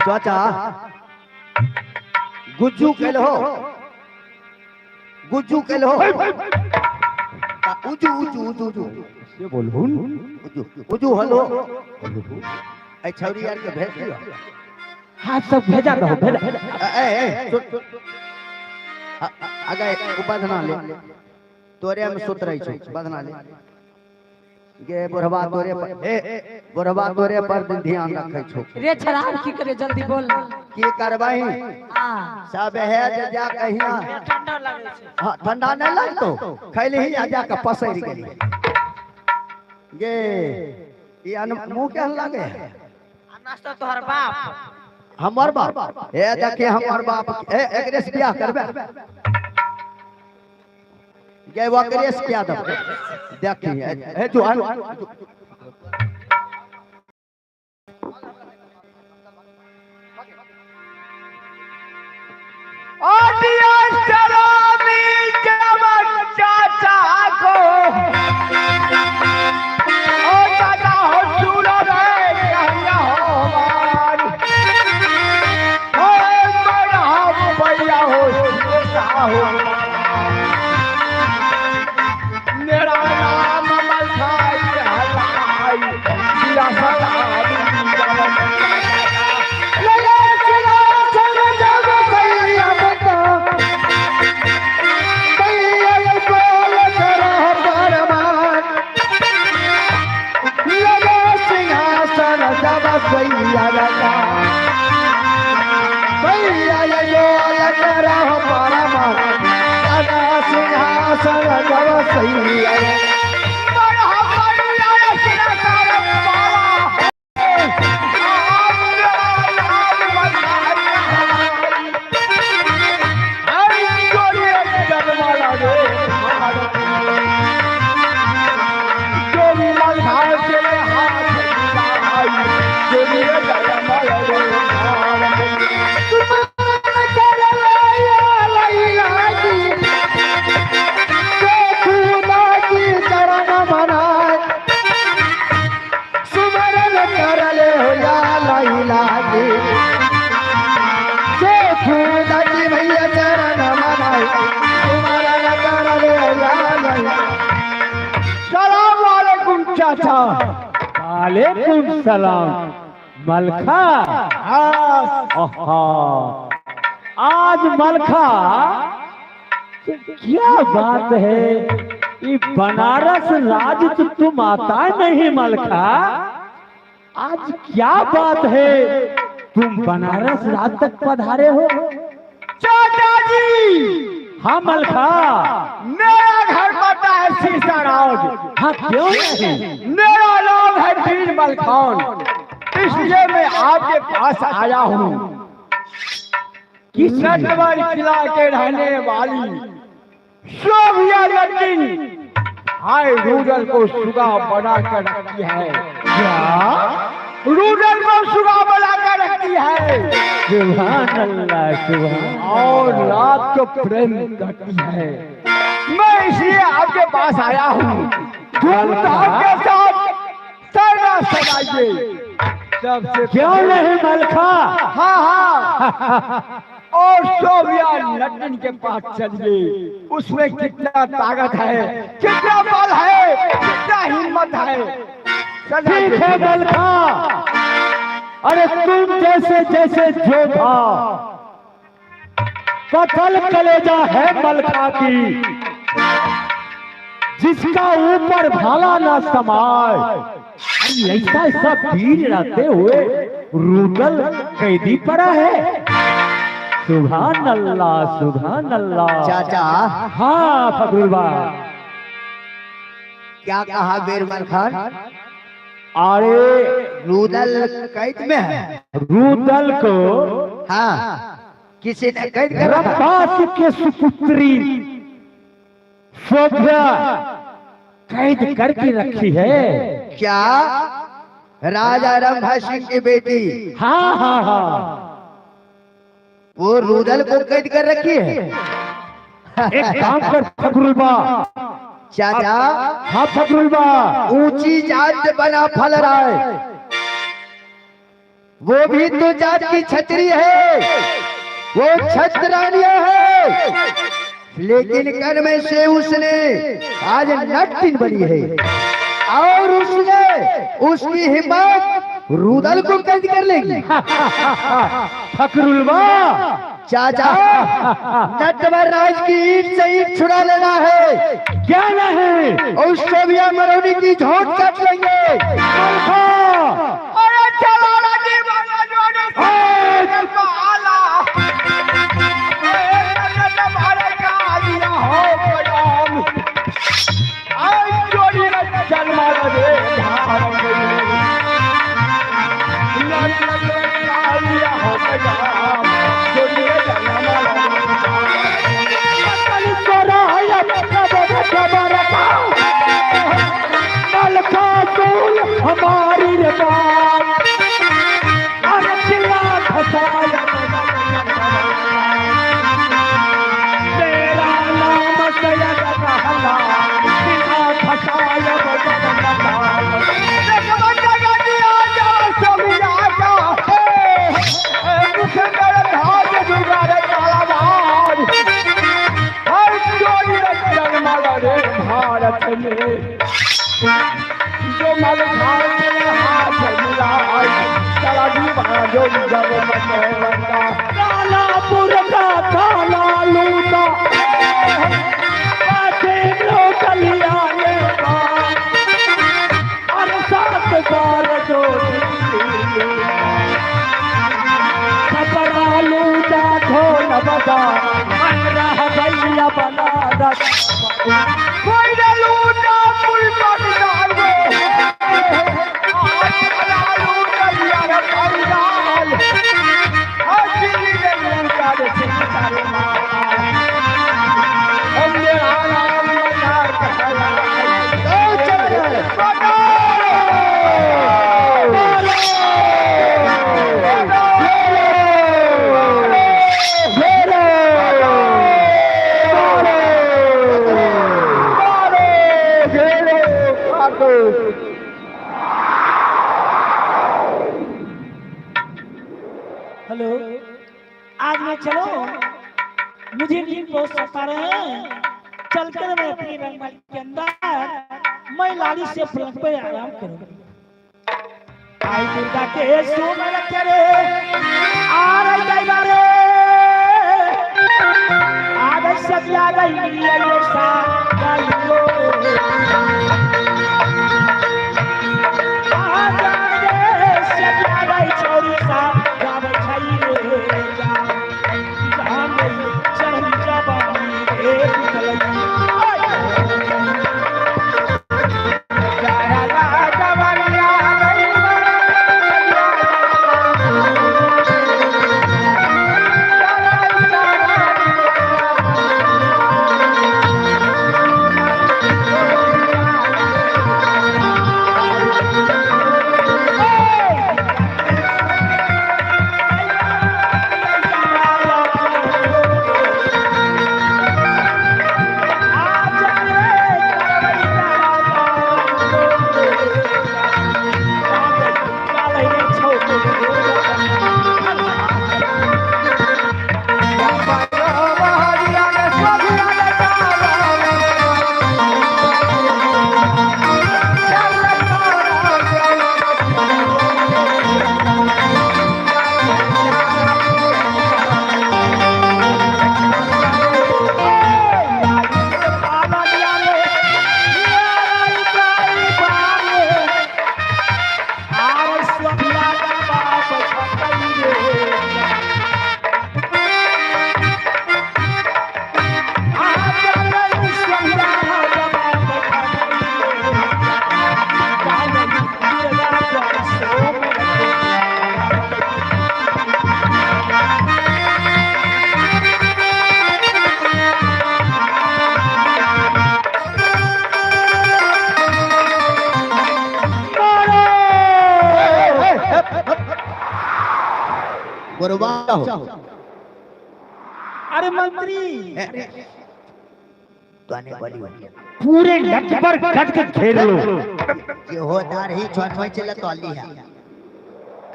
चाचा गुज्जू केलहो गुज्जू केलहो उजू उजू उजू उजू से बोलहुन उजू उजू हेलो ए छौरी यार के भेज दियो हाथ सब भेजा दहो भेजा ए ए सुन आगे बधना ले तोरे में सुत रही छौ बधना ले गे बुढ़वा तोरे पर ए बुढ़वा तोरे पर दिन ध्यान रखै छौ रे छराब की करे जल्दी बोल ना की करबही हाँ सब है जे जा कहिया ठंडा लगे छै हाँ ठंडा नहीं लगतो खैलही आ जा के पसरि गेली गे ई मुंह केहन लागे है आ नाश्ता तोहर बाप हमर बाप हे देखे हमर बाप ए एकरे से बियाह करबे गे ओकरे से क्या देबै देखी हे जो चाचा को ओ चाचा हो सुनो रे कहिया हो हमार ओ बड़ा भैया हो साहो मेरा नाम मलखाई हलाई सिरा सतारी लगे सिरा सर जग सैया बता सैया बोल कर परमान लगे सिंहासन जब सैया लगा सैया बोल कर परमान लगा सिंहासन जब सैया सुमरन करले हो या लैला जी जे खुदा की भैया चरण मनाई सुमरन करले हो या लैला सलाम वालेकुम चाचा। वालेकुम सलाम मलखा। आहा, आज मलखा क्या बात है, ये बनारस राज तो तुम आता नहीं मलखा, आज क्या बात है तुम बनारस राज तक पधारे हो। चाचा जी हाँ मलखा, मेरा घर पता है शीशा राज। हाँ क्यों नहीं, मेरा नाम है वीर मलखान, इसलिए मैं आपके पास आया हूँ। किस लिए? नटवर किला के रहने वाली शोभिया लड़की हाय रूडल को सुगा बना कर रखी है। क्या? रूडल को सुगा बना कर रखी है सुभान अल्लाह, सुभान। और रात को प्रेम करती है। मैं इसलिए आपके पास आया हूँ, धूमधाम के साथ सरना सजाइए सबसे। क्यों नहीं मलखा। हाँ हाँ, और सोविया लंदन के पास चलिए, उसमें कितना ताकत है, कितना बल है, कितना हिम्मत है। ठीक है मलखा, अरे तुम जैसे जैसे जोधा कथल कलेजा है मलखा की, जिसका ऊपर भाला ना समाए, अरे ऐसा ऐसा वीर रहते हुए रूदल कैदी पड़ा है। सुभान अल्लाह, सुभान अल्लाह। चाचा हाँ फखरुल्ला, क्या कहा बीरबल खान? अरे रूदल कैद में है। रूदल को हाँ किसी ने कैद कर रखा। रब्बास के सुपुत्री शोभ्या कैद करके रखी है। क्या राजा रंभा सिंह की बेटी? हाँ हाँ हाँ, वो रूदल को कैद कर रखी है। एक काम कर फखरुल्बा। चाचा हाँ फखरुल्बा, ऊंची जात बना फल रहा है, वो भी तो जात की छतरी है, वो छतरानिया है, लेकिन कर्म से उसने आज नटकिन बनी है और उसने उसकी हिम्मत रुदल को कैद कर लेगी। फकरुलवा चाचा, नटवर राज की ईंट से ईंट छुड़ा लेना है। क्या नहीं, और सोबिया मरौनी की झोंट काट लेंगे। अरे चला दीवाना जोड़े पाला हो कयाम आई जोड़ी चल मारा रे हमारी रबाब अरे चिल्ला फसाया तेरा नाम सैयद कहला चिल्ला फसाया भारत में जो मल हाथ मिलाए चला दीवाना जो जब मन बंदा कालापुर का काला लूटा पाछे कलिया ले अरे सात बार जो खबरा लूटा ढोल बजा रह गैया बना कोई ना लूटा पुल पर डाल दे हेलो, आज मैं चलो, मुझे नींद बहुत सता रहे हैं। चलकर मैं अपनी रंगमहल के अंदर मैं लाली से पलंग पर आराम करूंगी। आई दुर्गा के सुमर करे आ रही दैवा रे, आ गई सजिया गई ये सा गई लो। आ जाए सजिया गई छोरी सा गावे छई रे जा जान गई चढ़ी जवानी रे पुतलई। अरे मंत्री पूरे नट पर घट के घेर लो। जे हो दार ही छोट चला तो अली है।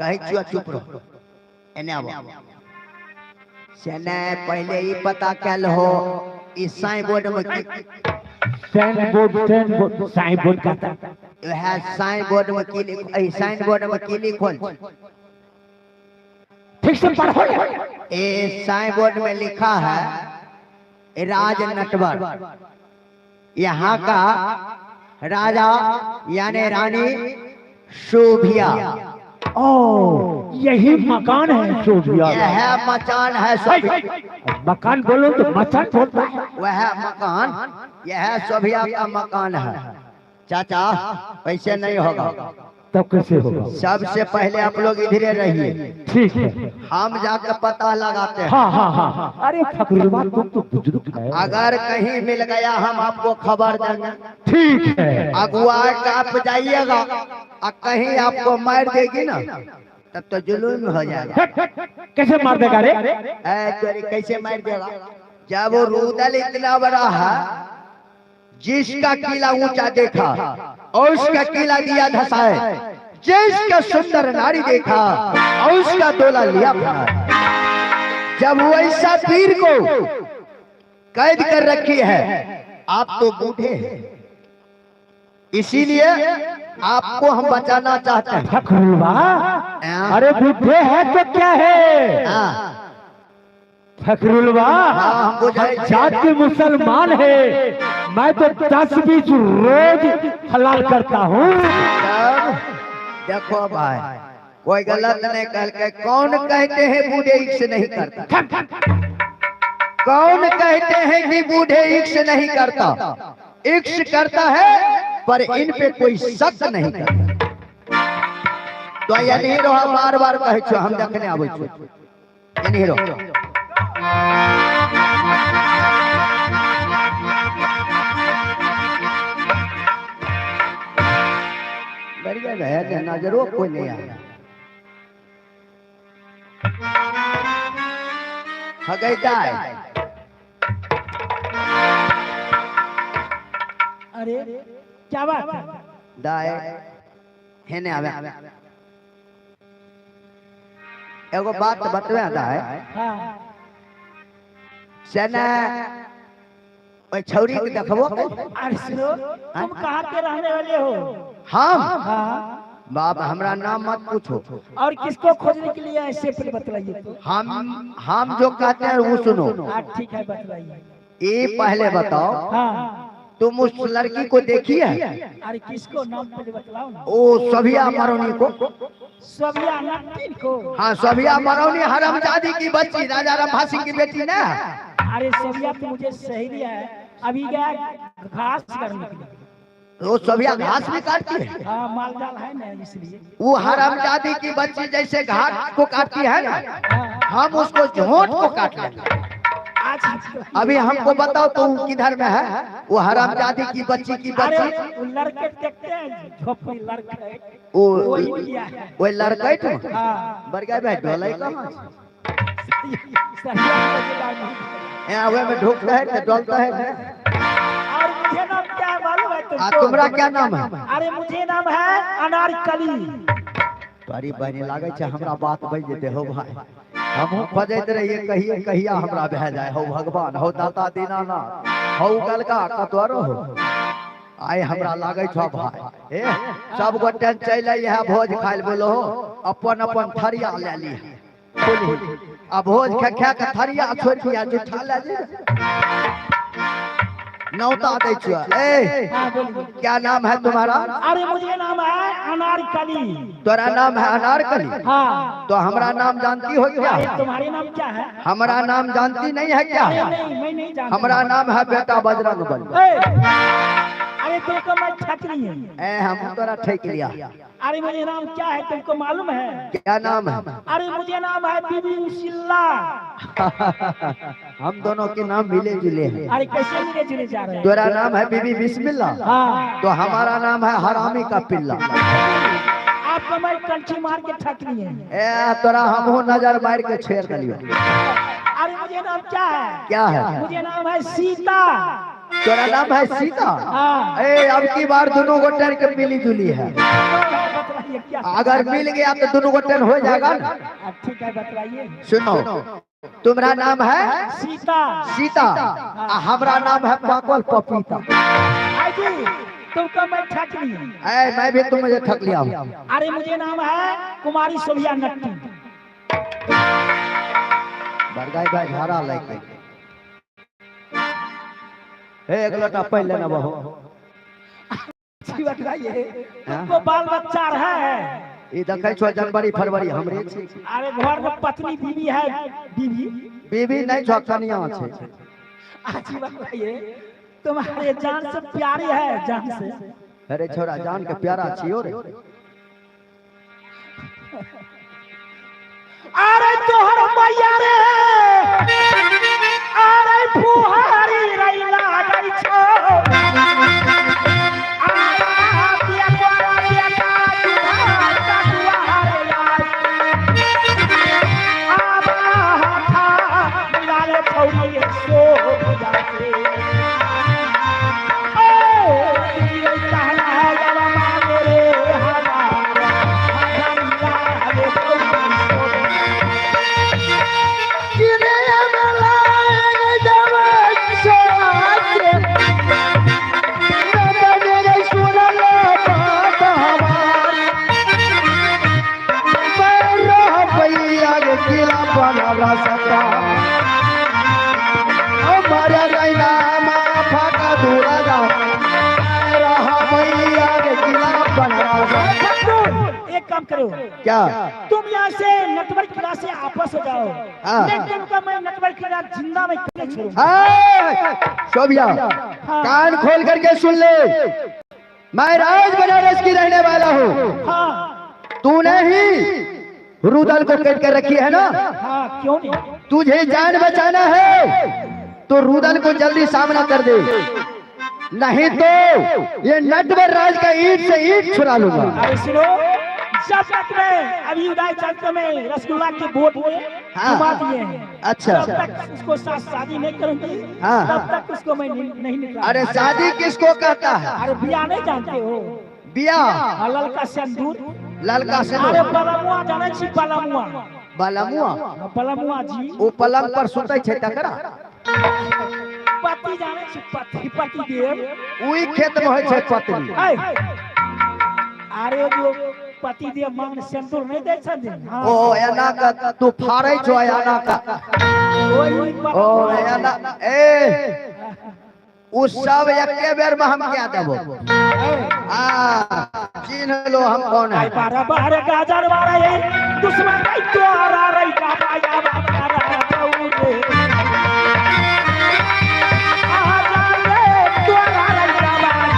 कहै छियो चुप रहो एने आबो से नहीं पहले ही पता कल हो इस साइन बोर्ड में साइन बोर्ड साइन बोर्ड का वह साइन बोर्ड में की लिख साइन बोर्ड में की लिखल ठीक से पढ़ो। ए साइन बोर्ड में लिखा है राज नटवर, यहाँ का राजा यानी रानी शोभिया। ओ यही मकान है शोभिया, यह मचान है शोभिया। मकान बोलो तो मचान बोलता है। वह मकान यह शोभिया का मकान है। चाचा ऐसे नहीं होगा। तब कैसे होगा? सबसे पहले आप लोग इधर रहिए, ठीक है, हम जाकर पता लगाते हैं। हाँ हाँ हाँ। अरे फकरुल्लाह तुम तो बुजुर्ग है, अगर कहीं मिल गया हम आपको खबर देंगे। ठीक है। अगुआ आप जाइएगा और कहीं आपको मार देगी ना तब तो जुलूम हो जाएगा। कैसे मार देगा रे? कैसे मार देगा? जब वो रुदल इतना बड़ा है, जिसका किला ऊंचा देखा और उसका किला दिया धसाए, जिसका सुंदर नारी देखा और उसका डोला लिया बनाए। जब वो ऐसा वीर को कैद कर रखी है, आप तो बूढ़े हैं, इसीलिए आपको हम बचाना चाहते हैं। फखरुल्लाह अरे बूढ़े हैं तो क्या है? फखरुल्लाह जात के मुसलमान है, मैं तो 10-20 रोज हलाल करता हूँ। देखो भाई कोई गलत नहीं कह के, कौन कहते हैं बूढ़े इक्स नहीं करता? कौन कहते हैं कि बूढ़े इक्स नहीं करता? इक्स करता है पर इन पे कोई शक नहीं करता। तो यही रहो, बार बार कहे छो हम देखने आवे छो, यही रहो। बढ़िया है, नजरों कोई नहीं आया। अरे क्या बात है? दाए हेने आवे एगो बात बतवे दाए। हां सेना ओई छौरी के देखबो। अरे सुनो, तुम कहां के रहने वाले हो? हम? हां बाप हमरा नाम मत पूछो। और किसको खोजने के लिए ऐसे पहले बतलाइए तो। हम जो कहते हैं वो सुनो। हां ठीक है बतलाइए। ये पहले बताओ। हां तुम उस लड़की को देखी है? अरे किसको, नाम पहले बतलाओ ना। ओ सभिया मरौनी को। सभिया नटीन को? हाँ सभिया मरौनी हरामजादी की बच्ची, राजा रंभा सिंह की बेटी ना। अरे सभिया तो मुझे सही है, अभी गया घास करने के लिए। वो सभिया घास भी काटती है? हाँ मालजाल है ना इसलिए। वो हरामजादी की बच्ची जैसे घास को काटती है ना, हम उसको झोंट को काट लेंगे। अभी हमको बताओ तो किधर में है वो हरामजादी की बच्ची की बच्ची? लड़के देखते हैं झोपड़ी लड़के, वो लड़के बड़का भाई ढोलाई कहाँ यहाँ में ढोकता है तो डोलता है। और मुझे नाम क्या है मालूम है तुमको? तुम्हारा क्या नाम है? अरे मुझे नाम है अनारकली। तोरी बहनी लागे छे हमरा बात बज जेते हो भाई, हमहू खोजैत रहिए कहिए कहिया हमरा भए जाए। हो भगवान, हो दाता दीनानाथ, हो गलका कतरो हो आइ हमरा लागे छो भाई। ए सब गोटे चलि अइहे भोज खाइ बोलो, अपन अपन थरिया ले ली बोली, आ भोज खा खा के थरिया छोड़ दिया जूठा ले जी नौता दै छियो। ए क्या नाम है तुम्हारा? अरे मुझे नाम है अनारकली। तोरा नाम है अनारकली? हाँ। तो हमारा नाम जानती हो क्या? तुम्हारे नाम क्या है? हमारा नाम जानती नहीं है क्या? नहीं मैं नहीं जानती। हमारा नाम है बेटा बजरंग बली। अरे तुमको मैं ठक ली है। ए हम तोरा ठक लिया। अरे मुझे नाम क्या है तुमको मालूम है? क्या नाम है? अरे मुझे नाम है बीबी उसिल्ला। हम दोनों के नाम मिले जुले हैं। अरे कैसे मिले जुले जा रहे हैं? तेरा नाम है बीबी बिस्मिल्लाह। हाँ। तो हमारा नाम है हरामी का पिल्ला। आपको मैं कंची मार के ठक लिए। ए तोरा हमहू नजर मार के छेड़ दिलियो। अरे मुझे नाम क्या है? क्या है? मुझे नाम है सीता। तोरा नाम है सीता। हाँ। ए अब की बार दोनों गोटन के मिली जुली है। बतलाइए क्या? अगर मिल गया तो दोनों गोटन हो जाएगा ना। ठीक है, बतलाइए। सुनो, तुम्हारा नाम है सीता। सीता, आ हमारा नाम है पाकल पपीता। आई जी, तुमको मैं ठक ली। ए मैं भी तुम मुझे ठक लिया हूँ। अरे मुझे नाम है कुमारी सोभिया नट्टी। बरगाई भाई झाड़ा लाइक हे एक लोटा पहले लेना बहो। अच्छी बतलाइए, तुमको बाल बच्चा है? ई देखै छो जनवरी फरवरी हमरे छी। अरे घर में पत्नी बीवी है? बीवी बीवी नहीं छो, कनिया छै। अच्छी बतलाइए, तुम्हारे जान से प्यारी है? जान से? अरे छोरा, जान के प्यारा छियो रे। अरे तोहर मैया रे, अरे फुहारी रे लागै छो। एक काम करो। क्या? तुम यहाँ से नटवर किला से आपस हो जाओ। हाँ। लेकिन तुमका मैं नटवर किला जिंदा में क्यों छोड़ूंगा? शोभिया, कान खोल करके सुन ले, मैं राज बनारस की रहने वाला हूँ। हाँ। तूने ही रुदल को कट कर रखी है ना? हाँ, क्यों नहीं। तुझे जान बचाना है तो रुदल को जल्दी सामना कर दे, नहीं तो ये नटवर राज का ईंट से ईंट छुड़ा लूंगा। अरे सुनो, जब तक मैं अभी उदय चंद में रसगुल्ला के बोट में घुमा दिए हैं। अच्छा। जब तक उसको साथ शादी नहीं करूंगी, हाँ। तब तक उसको मैं नहीं निकला। अरे शादी किसको कहता है? अरे बिया नहीं जानते हो? बिया? ललका सिंदूर। ललका सिंदूर। अरे बलमुआ जाने छी? बलमुआ। बलमुआ? बलमुआ जी। ओ पलंग पर सुतै छै तकरा? पति जाने छी? पति, पति देव। ओई खेत में होय छै पत्नी। अरे जो पति देव मांग सिंदूर नहीं दे छथिन। ओ एना का तू फाड़ै छो, एना का ओ एना ए उ सब एके बेर में हम क्या देबो? आ चिन्ह लो हम कौन है। बारह बारह गाजर बारह दुश्मन नहीं तोरा रे का बाया बाबा रे आ जा रे तोरा रे का बाया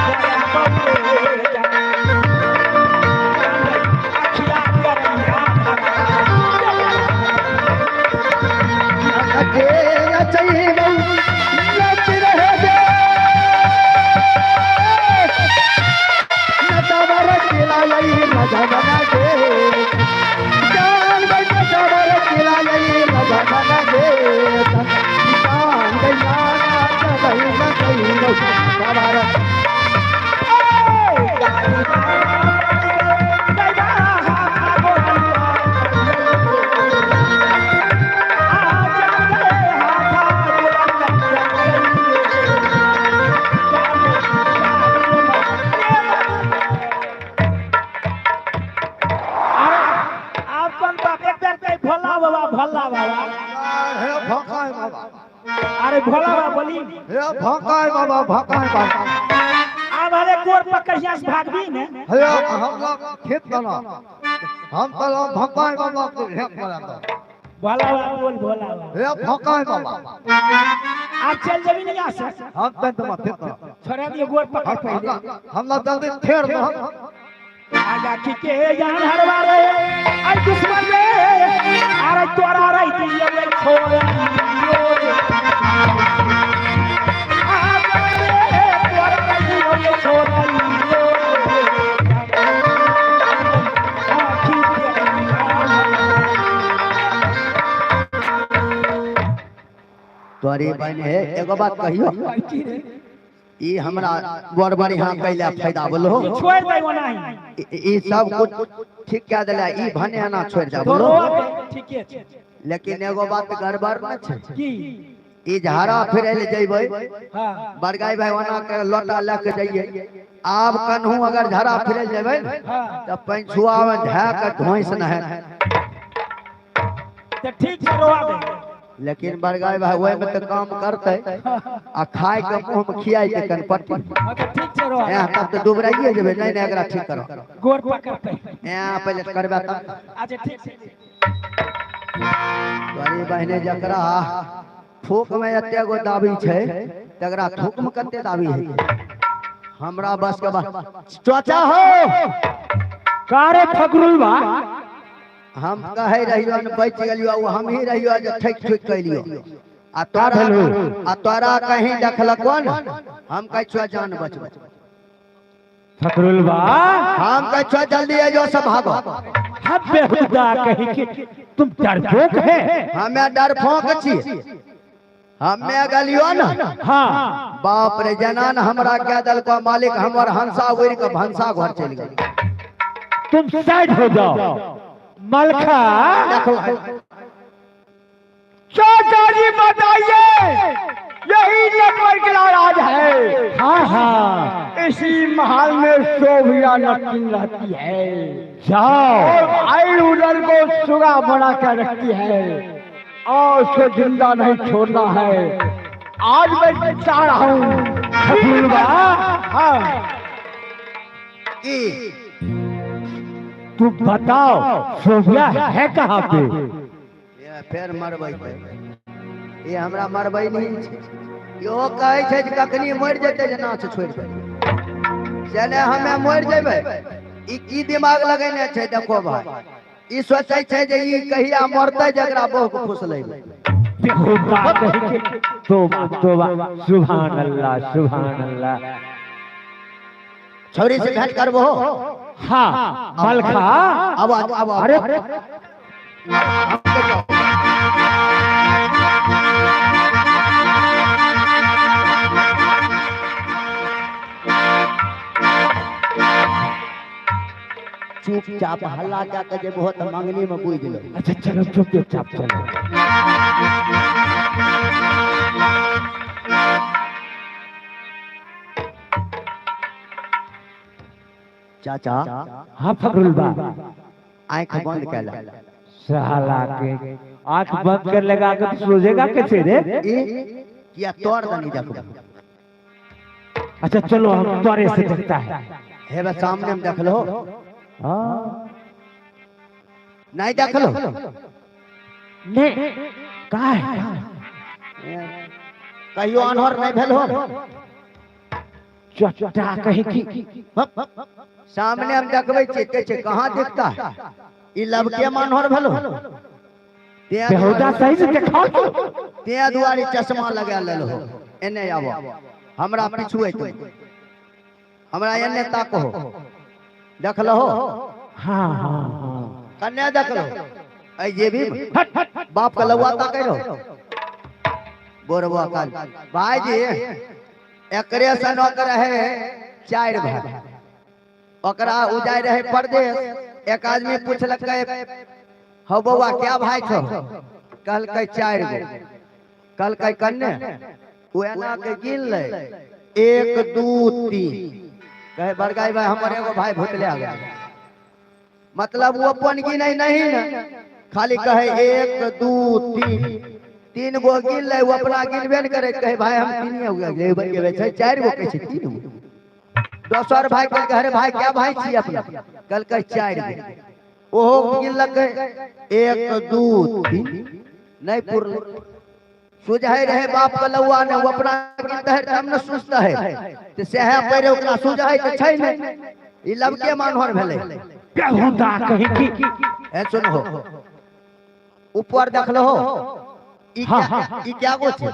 अरे भोला बाबा बोली। हे भकाय बाबा, भकाय बाबा। अब हरे गोर पकड़ यहाँ से भागबी ने। हे हम लोग खेत बना, हम तो भकाय बाबा के खेत बना। भोला बाबा बोल, भोला बाबा। हे भकाय बाबा। आप चल जबी नहीं यहाँ से। हम तो तुम खेत बना। छोड़ा दिए गोर पकड़ पहले। हम लोग जल्दी फेर दो। आजा की के जान हरवा रे आई दुश्मन रे, अरे तोरा रे दियो रे छोड़ दियो रे। आजा रे तोरा रे दियो रे छोड़ दियो रे। आखी तोरी बहन है, एगो बात कहियो। ई हमरा बड़ बढ़िया कैला फायदा बोलो। छोड़ दे ओना ही। ई सब कुछ ठीक कए देला, ई भने एना छोड़ दे बोलो। ठीके छै। लेकिन एगो बात गड़बड़ न छै की? ई झाड़ा फिरै ले जइबै। हां। बड़गाई भाई ओना के लोटा ल के जइयै। आब कन्हू अगर झाड़ा फिरै जेबै त पंछुआ में धए के ढोंस न है। त ठीक छै रोआ दे। लेकिन बड़गाई भाई ओहि में त काम करतै आ खाय के मुंह में खियाई के कनपट्टी। हां त ठीक छै रोआ। ए तब त दुबराइए जेबै। नहीं नहीं एकरा ठीक करो। गोर पकड़तै। ए पहिले करबे तब। अच्छा ठीक छै। तोरी बहने जकरा थूक में एते गो दाबी छै तकरा थूक में कते दाबी है। हमरा बस के बात चाचा हो कारे फकरुल बा। हम कहे रहियो न बच गेलियो, ओ हम ही रहियो जे ठक ठुक कैलियो। आ तोरा आ तोरा कहीं देखलको न हम कहै छियो जान बचबो। फकरुल बा हम कहै छियो जल्दी आइयो सब भागो। हम बेहुदा कहीं कि तुम डरपोक है। हमें डरपोक छी। हमें गलियो न। हाँ। बाप रे जनान हमरा कह दलको मालिक हमर हंसा उड़ के भंसा घर चल गेल। तुम साइड हो जाओ मलखा। देखो चाचा जी बताइए, यही नेटवर्क राज है। हाँ हाँ। इसी महल में शोभिया नटकिन रहती है। जाओ। और भाई उधर को सुगा बना कर रखती है और उसको जिंदा नहीं छोड़ना है। आज मैं चाह रहा हूँ। हाँ। तुम बताओ शोभिया है कहाँ पे? फिर मरबै ये हमरा मरबै नहीं छै। इहो कहै छै जे कखनी मरि जेतै जे नाच छोड़ि देबै। से ने हमे मरि जेबै। ई की दिमाग लगेने छै देखो भाई। ई सोचै छै जे ई कहिया मरतै जकरा बहु के फुसलेबै। तोबा तोबा सुभान अल्लाह सुभान अल्लाह। छौरी से भेंट करबो? हाँ मलखा। अब अब अरे चुपचाप हल्ला क्या के जे बहुत मंगनी में बुझ लो। अच्छा चलो चुपचाप चलो। चाचा। हाँ फकरुल बा। आंख बंद कर ले। साला के आंख बंद कर लगा के तो सोचेगा कैसे रे? किया तोड़ दनी देखो। अच्छा चलो हम तोरे से देखता है। हे बस सामने हम देख लो। हाँ नहीं देख लो। नहीं का है? कहियो अनहर नहीं भेल हो। चटा कहीं की सामने हम देखबै छियै कहै छै कहाँ दिखता है। ई लबके मानहर भेलो। बेहुदा सही से देखाओ तो। ते दुआरी चश्मा लगा लेलो। एने आबो हमरा पिछुए तो हमरा एने ताको देखलो। हाँ हाँ हाँ। कन्या देखलो ऐ जे भी बाप के लौआ ताकै रहो बोरबा काल। भाई जी एकरे सन ओकर रहे चारि भाई। ओकरा उ जाय रहे परदेश। एक आदमी पूछलकै हौ बौआ क्या भाई छौ? कहलकै चारि गो। कहलकै कन्ने? उ एना के गिन लै 1 2 3। कहे बड़गाई भाई हमर एगो भाई भुतले आ गेल। मतलब वो अपन गिनै नहीं न, खाली कहे 1 2 3 3 गो गिन लै। वो अपना गिनबे न करे। कहे भाई हम तीन हो गेल छै 4 गो कहै छै 3 गो। दोसर भाई कहलकै अरे भाई क्या भाई छी अपना? कहलकै 4 गो। ओहो गिनलकै 1 2 3 नहीं पुरलै। सुझाय रहे बाप के लौआ ने, वो अपना गिनते है तब न सुझते है। तो सएह पड़े ओकरा सुझाय तऽ छै नहि। ई लबके मानहर भेलै। बेहुदा कहीं की। ए सुनहो ऊपर देखलो हो। ई क्या ई क्या गो छै?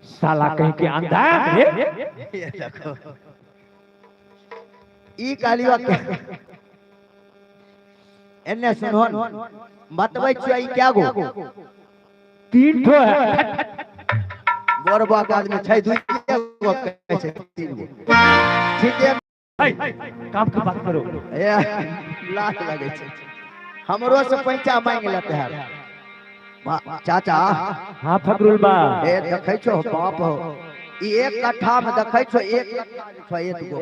साला कहीं के अंधा रे। देखो ई कहलियो एने सुनहो बतबै छियै ई क्या गो? 3 ठो है। बोरबा के आदमी छै दुइये गो कहै छै 3 गो ठीके। काम की बात करो। ए, लाज लगै छै, हमरो से पैंचा मांगि लेते है चाचा। हाँ फकरुल बा। ए देखै छो बाप हो, ई एक कट्ठा में देखै छो, एक कट्ठा जे छो, एक गो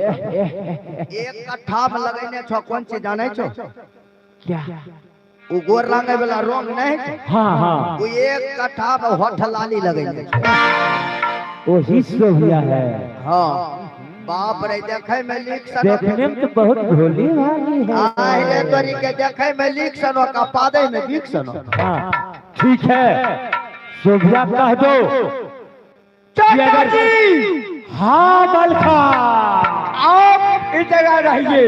एक कट्ठा में लगैने छो। कोन चीज जानै छो? क्या? उ गोर रंगे वाला रंग नहीं छै? हाँ हाँ। उ एक कट्ठा में होठ लाली लगैने छो। वही शोभिया है। हाँ बाप रे, देखे में लीक सन। देखने में तो बहुत भोली भाली है। आहि रे तोरी के, देखे में लीक सनो का पादे में बीक सनो। हाँ ठीक है, शोभिया कह दो कि चाचा अगर जी, हाँ मलखा, आप इस जगह रहिए,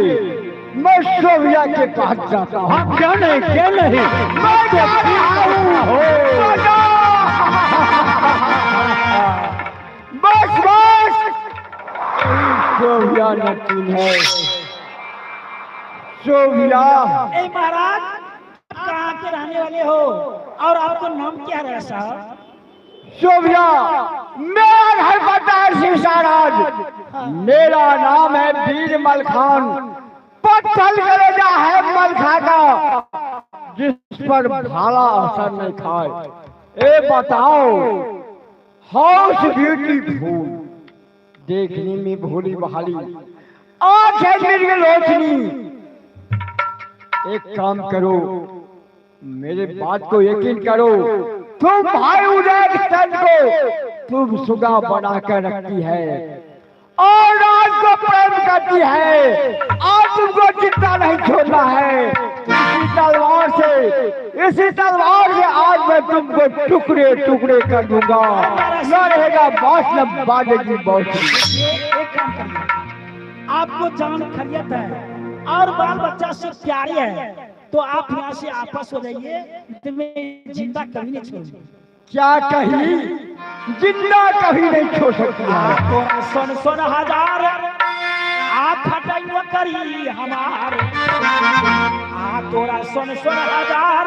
मैं शोभिया के पास जाता हूँ। हाँ क्यों नहीं, क्यों नहीं, मैं जा रहा हूँ। बस बस, शोभिया नटीन है शोभिया। ए महाराज, आप कहाँ के रहने वाले हो और आपको नाम क्या है साहब? शोभिया, मेरा घर पता है शिवसाराज, मेरा नाम है वीर मलखान। पत्थर कलेजा है मलखा का, जिस पर भाला असर नहीं खाए। ए बताओ, हाउस ब्यूटीफुल, देखने में भोली भाली, आंख है मृग लोचनी। एक काम करो, मेरे बात को यकीन करो, तुम भाई उदय चंद को तुम सुगा बना कर रखती है और राज को प्रेम करती है, और तुमको चिंता नहीं छोड़ना है। इसी तलवार से, इसी तलवार से आज मैं तुमको टुकड़े टुकड़े कर दूंगा। न रहेगा बांस न बाजेगी बांसुरी। ये एक काम करिए, आपको जान खैरियत है और बाल बच्चा से प्यारे है तो आप यहाँ से आपस हो जाइए, तुम्हें जिंदा कभी नहीं छोड़ेंगे। क्या कही, जिंदा कभी नहीं छोड़ सकती है। तोरा सुन सुन हजार आ खटाई करी हमार, आ तोरा सुन सुन हजार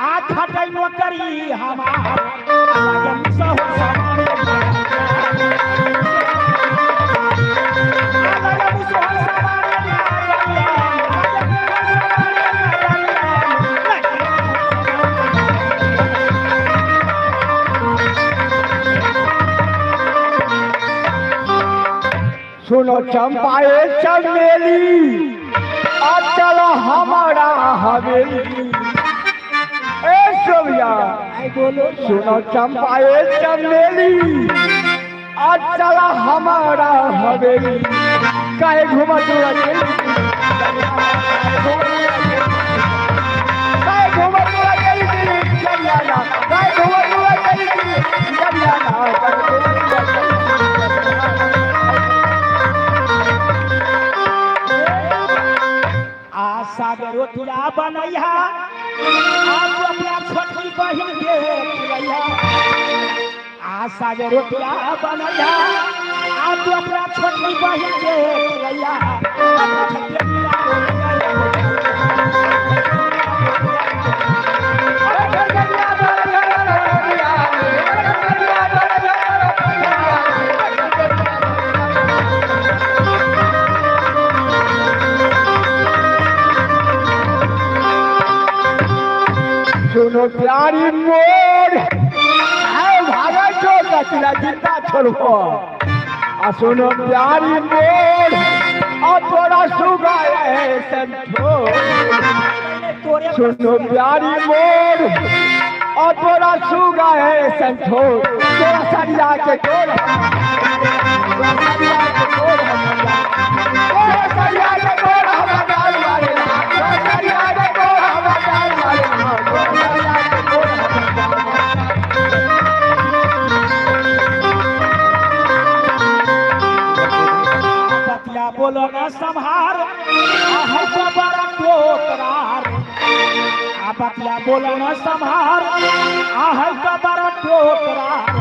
आ खटाई करी हमार, लगन सहो समान, लगन सहो समान। सुनो चंपाए चमेली, अब चलो हमारा हवेली। ए सोभिया, सुनो चंपाए चमेली, आज चलो हमारा हवेली। काहे घुमा तू अकेली, काहे घुमा तू अकेली जरियाना, काहे घुमा तू अकेली जरियाना, काहे घुमा तू अकेली। आ सागर रोटिया बनैहा, आप अपना छोटकी बहिन के खिलैहा। आ सागर रोटिया बनैहा, आप अपना छोटकी बहिन के खिलैहा। सुनो प्यारी मोर, है भागा छोड़ चला जिंदा छोड़ो। आ सुनो प्यारी मोर, और तोरा सुगा है संठो। सुनो प्यारी मोर, और तोरा सुगा है संठो। तोरा सरिया के तोड़, तोरा सरिया के तोड़, तोरा सरिया के तोड़ हम गाल मारे, तोरा सरिया के तोड़ हम गाल मारे, तोरा सरिया के तोड़ हम गाल मारे। बतिया बोलो ना संहार, आ तो बड़ा टोकरार। आ बतिया बोलो ना संहार, आ तो बड़ा टोकरार।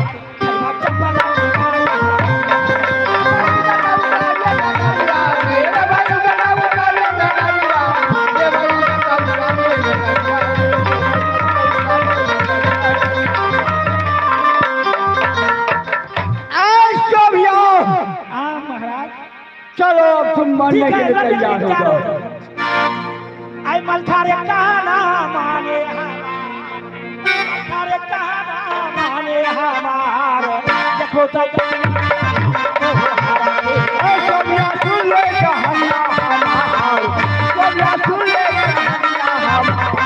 मरने ठीक के है लिए लड़ने तैयार के हो लिए तैयार हो जाओ। जाओ। आई मलखारे कहना माने मलखारे कहना माने हमारे देखो तो ए सोनिया सुन ले कहना हमार, सोनिया सुन ले कहना हमार।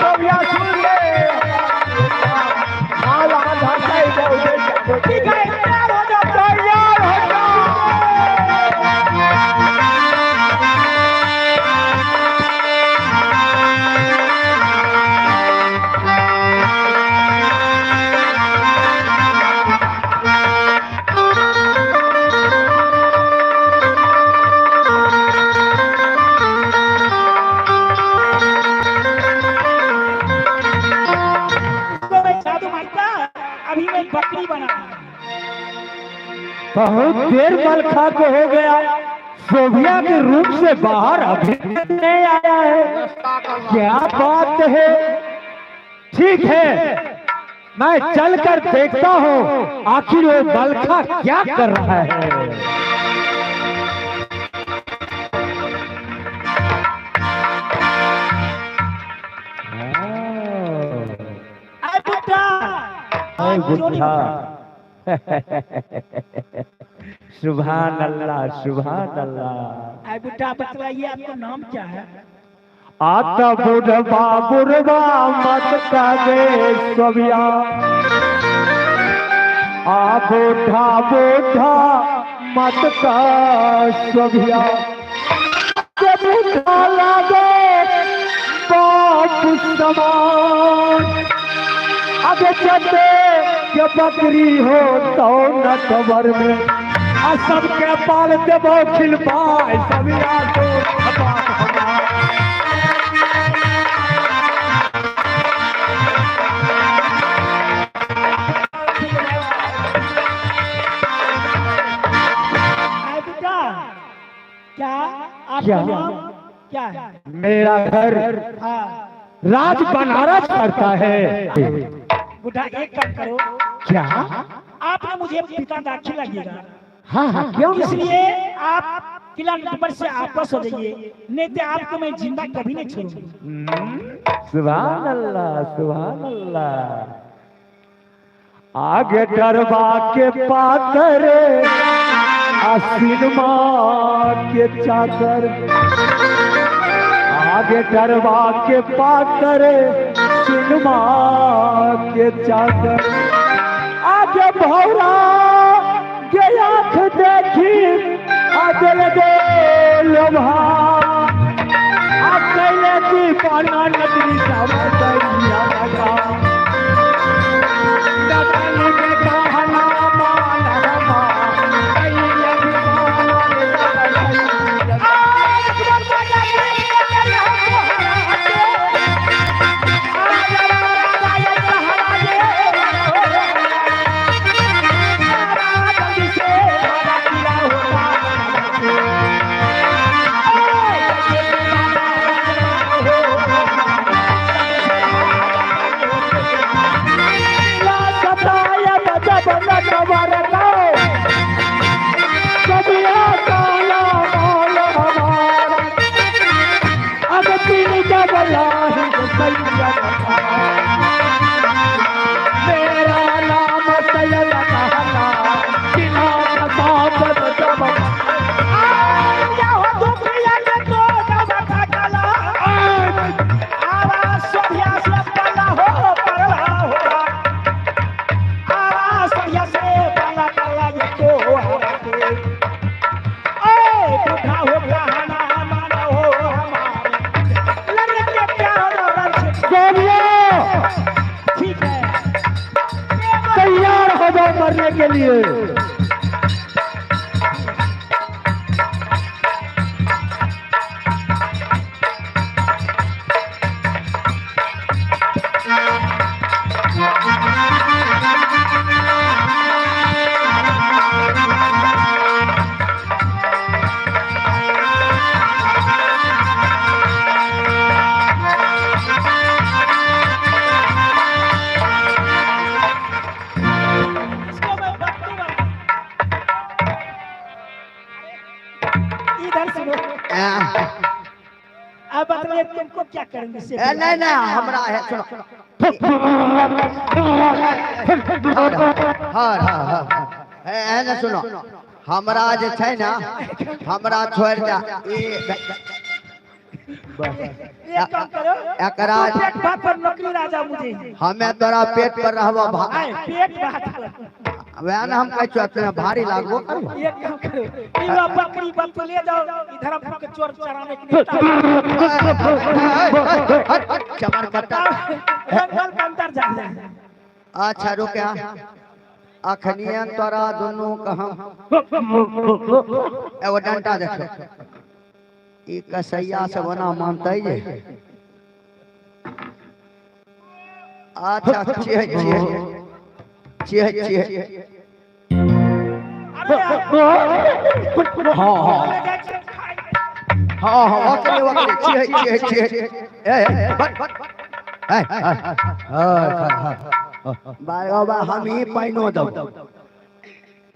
सोनिया सुन ले आला धसाई बहुते। ठीक है तैयार हो जाओ। तैयार हो जाओ। इसको मैं जादू मारता अभी मैं बकरी बना। बहुत देर मलखा को हो गया, शोभिया के रूप से बाहर अभी नहीं आया है, क्या बात है। ठीक है, मैं चलकर देखता हूँ आखिर वो मलखा क्या कर रहा है। आए बुड्ढा, ऐ क्यों नहीं बुड्ढा, उठा? सुभान अल्लाह, सुभान अल्लाह। आए बुड्ढा बतलाइए आपका नाम क्या है? आता बुढ़वा बुढ़वा मत करे सोबिया, आ बूढ़ा बूढ़ा मत का सोबिया, के बूढ़ा लागे बाप समान, अब चटे के बकरी हो तो न कबर में, आ सबके पाल देबो खिलपाए सबिया तो बाप हमार। आए बुड्ढा, क्या आपका क्या? नाम क्या है? मेरा घर हाँ राज बनारस पड़ता है। बुड्ढा एक काम करो, क्या? आपने मुझे पिता दाखिल लगेगा, हाँ हाँ, क्यों नहीं? इसलिए आप किला नंबर से आपस हो जाइए, नहीं तो आपको मैं जिंदा कभी नहीं छोड़ूंगी। सुभान अल्लाह, सुभान अल्लाह। आगे डरवा के पातर आसिनमा के चादर, आगे डरवा के पातर सिनमा के चादर, आगे भौरा के आँख देखी आदल दे लोभा, आ कैले दीवाना नदरी जावा दैया लगा। दतन के कहना मान रमा, कैले दीवाना नदरी जावा। सताया बजब नटवर गाओ, कबिया काला माल हमारा, अब तीन जब लाही सैयद का। मेरा नाम सैयद कहला, किना साबत जब सोनिया ठीक है, तैयार हो जाओ मरने के लिए। मैं तुमको क्या करेंगे से ए, नहीं नहीं हमरा है सुनो। हाँ हाँ हाँ है ना सुनो हमरा जे छै ना हमरा छोड़ जा एक काम करो एकरा तू पेट भात पर नौकरी राजा मुझे हमें तोरा पेट पर रहबो पेट भात पर वह ना हम कहै छियो तोरा भारी लागबो करबो। एक काम करो ये बकरी बक ले जाओ इधर हम के चोर चराने के लिए चमर कट्टा जंगल के अंदर जा जा। अच्छा रुक अखनियन तोरा दुनू कह एगो डंटा देखो ई कसैया से बना मानते जे। अच्छा छियै छियै छियै छियै। हाँ हाँ हाँ हाँ ओकरे ओकरे छियै छियै छियै। ए ए बट ए बाबा हम ही पाइनो देबो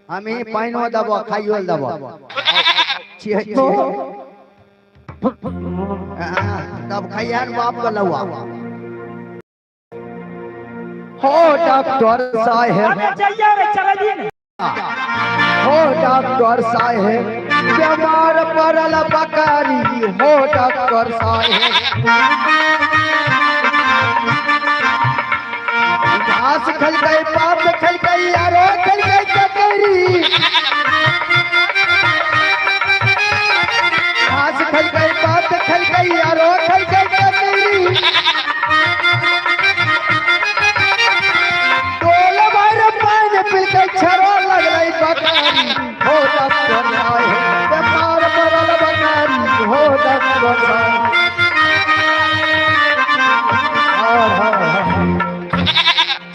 हम ही पाइनो देबो खाइयो देबो छियै छियै तब खैहन बाप के लौआ। हो डॉक्टर साहेब हो डॉक्टर साहेब बीमार पड़ल बकरी हो डॉक्टर साहेब घास खलकै पाप खलकै यारो खलकै चकरी घास खलकै पाप खलकै यारो खलकै चकरी टोल भर पानि पिलकै छरो लगलै बकरी हो डॉक्टर साहेब बीमार पड़ल बकरी हो डॉक्टर साहेब।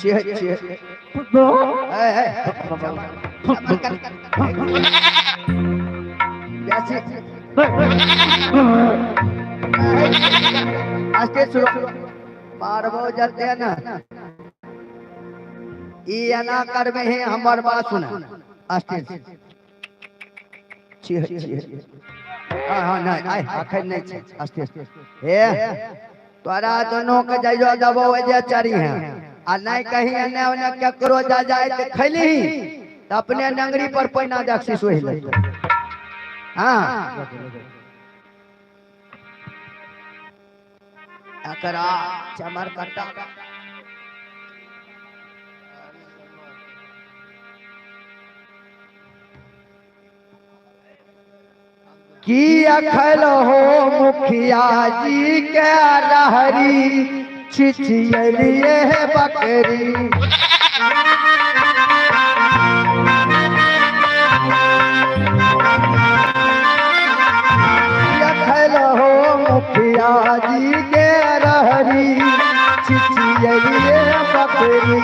छियै छियै ए ए आस्ते सुनो मारबो जते ना ई एना करबे हे हमर बात सुन आस्ते छियै छियै। हां हां नहीं आइ अखन नहीं छै आस्ते हे तोरा दोनों के जाइयो देबो जे चरी है आ नहीं कहीं एने ओने केकरो जा जाए त खैली त अपने नंगरी पर पैना जाक सोहि ले। हां एकरा चमर कट्टा की अखल हो मुखिया जी के रहरी छिछियलिए बकरी अखल हो मुखिया जी के रहरी छिछियलिए बकरी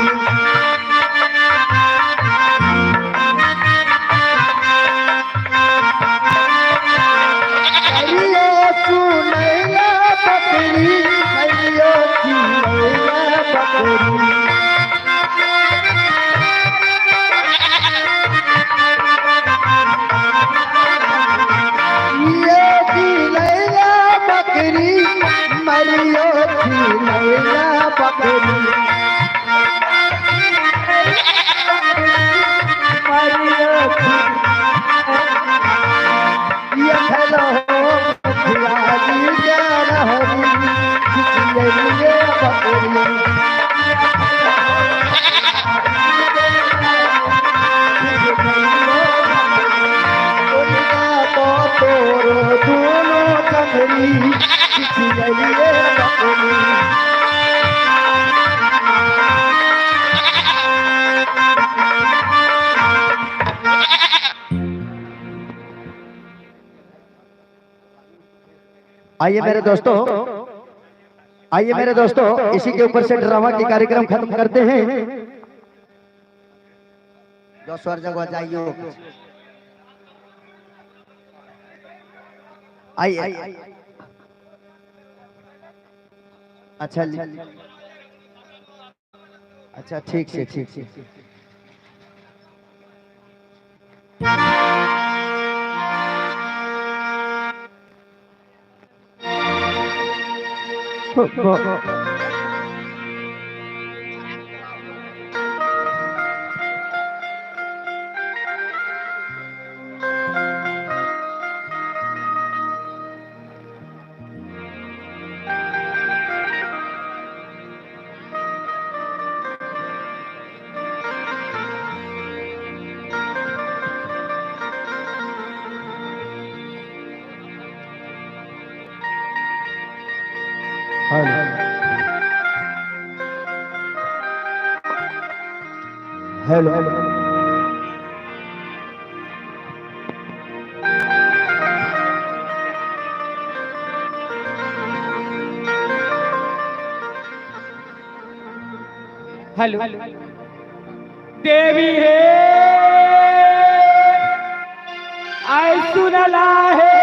सुनैला बकरी करियो सुनैला बकरी ये दिलैला बकरी मरियो खिलैला बकरी मरियो ये खेलो आइए मेरे दोस्तों, आइए मेरे दोस्तों, इसी के ऊपर से ड्रामा की कार्यक्रम खत्म करते हैं। दोसर जगह जाइयो। आइए अच्छा अच्छा ठीक से ठीक से। Hello hello. देवी हे आय सुनला है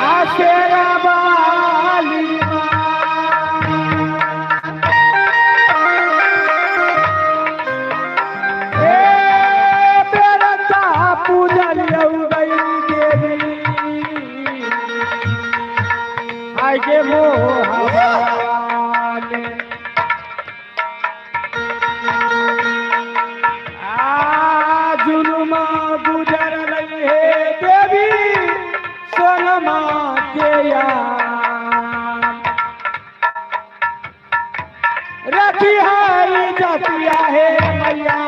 आसेरा बाली ए बेरता पूजल गई देवी आय के मोहवाले आ जुलुमा गुजर रही है देवी सोनमा के याम। रखी है जातिया है मैया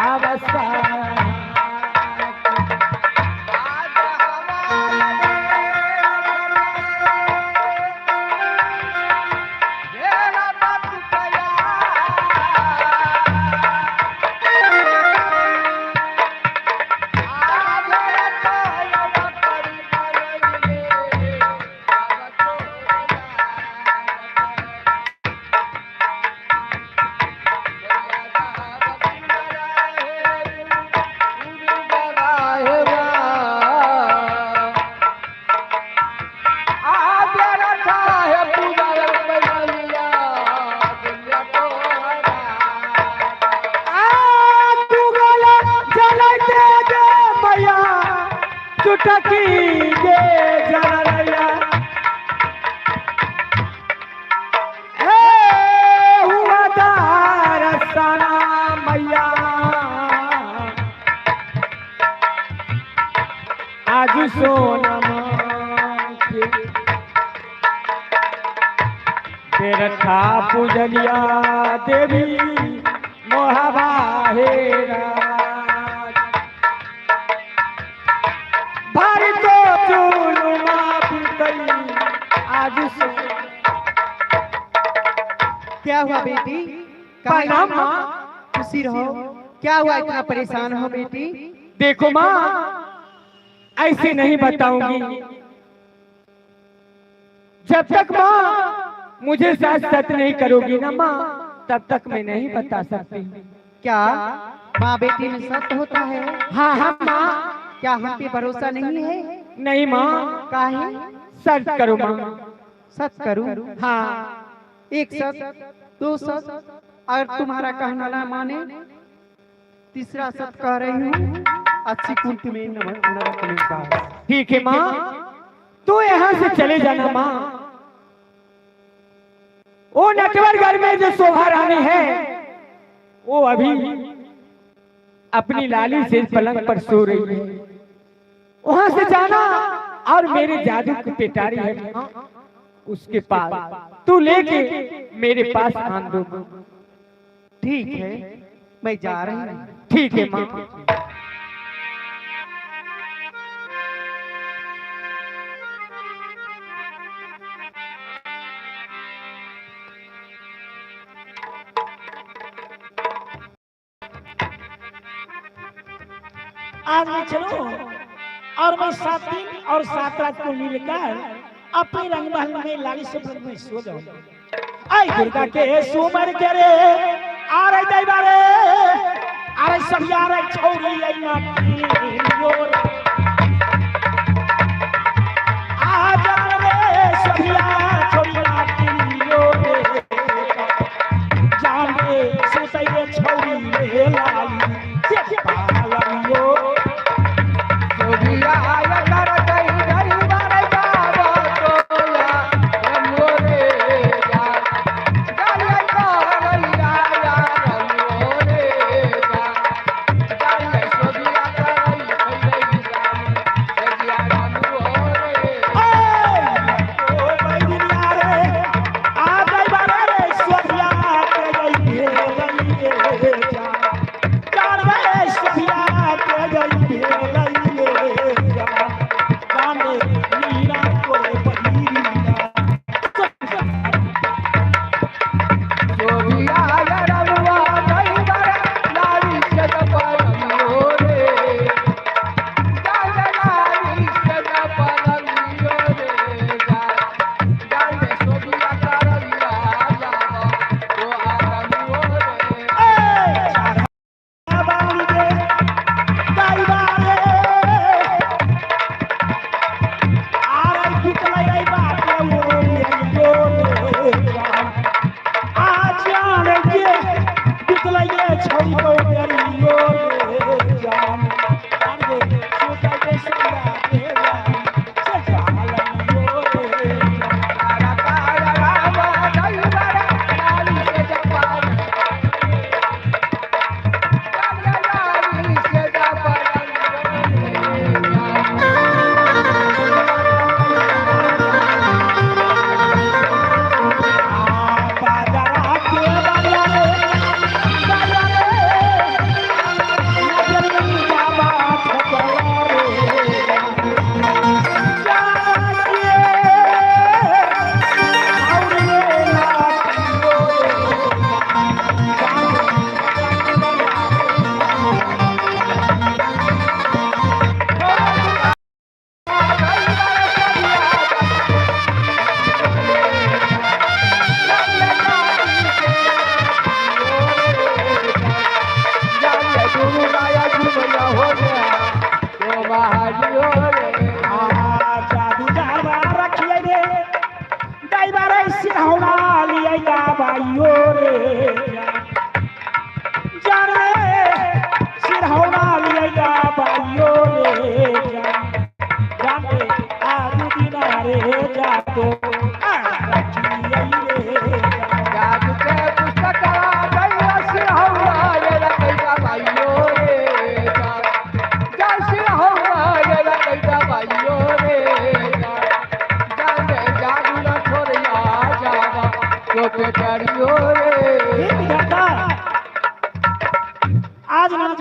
अवस्था। चुटकी गे जरैया ए हुआ दारसना मैया आज सोनमा के बेरखा पूजलिया देवी मोहबा हेरा भारी तो चूरमा बीतई आज सो। क्या हुआ बेटी? प्रणाम माँ। खुशी रहो। क्या हुआ इतना परेशान हो बेटी? देखो माँ, ऐसे नहीं बताऊंगी जब तक माँ मुझे साथ सत नहीं करोगी ना माँ, तब तक मैं नहीं बता सकती। क्या माँ बेटी में सत्य होता है? हाँ हाँ माँ। क्या हम पे भरोसा नहीं है? नहीं माँ। काहे? सर्च करो माँ। सच करूं? हाँ। एक सच, दो सच, और तुम्हारा कहना ना माने तीसरा सच कह रही हूँ, अच्छी कुंत में नरक में बास। ठीक है माँ, तू यहाँ से चले जाना माँ। वो नटवर घर में जो शोभा रानी है वो अभी अपनी लाली से पलंग पर सो रही है, वहां से जाना और मेरे जादू की पेटारी है माँ, उसके पास तू लेके मेरे पास आन दो। ठीक है, मैं जा रही हूँ। ठीक है माँ। आज मैं चलूं और मैं 7 दिन और 7 रात को मिलकर अपने रंगमहल में लाली से में सो जाऊं। आई दुर्गा के सुमर के रे आ रही दैवा रे आ रही सभी आ रही छौरी आई नाटी गोर आ जा रे सभिया छौरी नाटी रे जान रे सुतई रे छौरी रे लाली से पालियो। सोभिया कर कई गरीब रे बाबा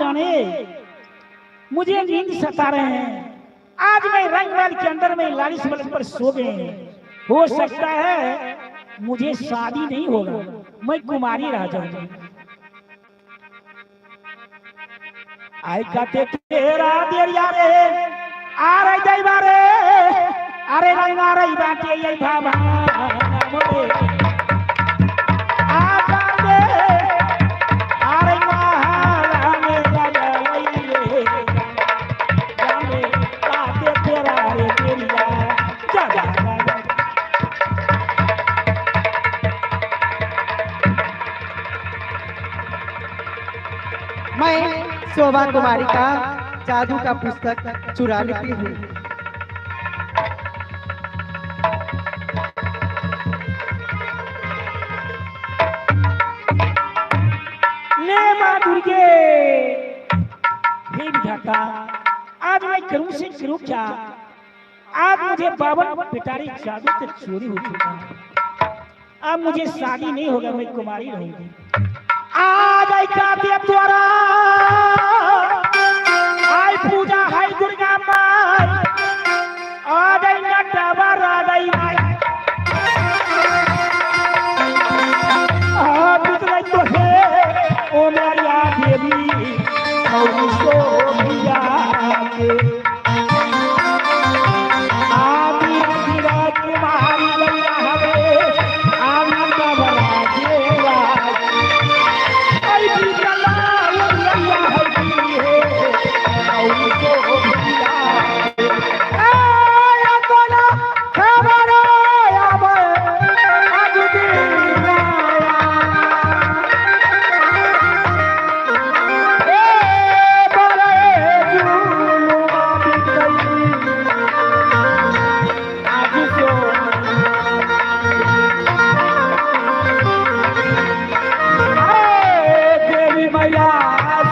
माने, मुझे नींद सता रहे हैं। आज मैं रंगमहल के अंदर में लालिश पलंग पर सो गए हैं। हो सकता है मुझे शादी नहीं होगा, मैं कुमारी रह जाऊंगी। आई कहते तेरा देरिया रे आ रही दैवा रे, अरे रंगा रही बाटे ये भाभा मोरे आ जाने, अरे महाला में लगई रे जाने काते तेरा रे देरिया जा जा। मैं शोभा कुमारी का जादू का पुस्तक चुरा लेती हूँ। ले माँ दुर्गे, हे विधाता, आज मैं करूं से करूं क्या? आज मुझे 52 पिटारी जादू के चोरी हो चुका है। अब मुझे शादी नहीं होगा, मैं कुमारी रहूंगी। आज आई काते द्वारा आई पूजा है दुर्गा माई, आज आई नटवर आई माई। आ तो है ओ मारिया देवी सोभिया के आदि कुमारी गैया हवे आनंद बरा देवा आई बीतला लैया हरी हे सोभिया ए अपना खबर आवे आज दिन ए बड़े जुलुमा बिकई आज सोना ए देवी मैया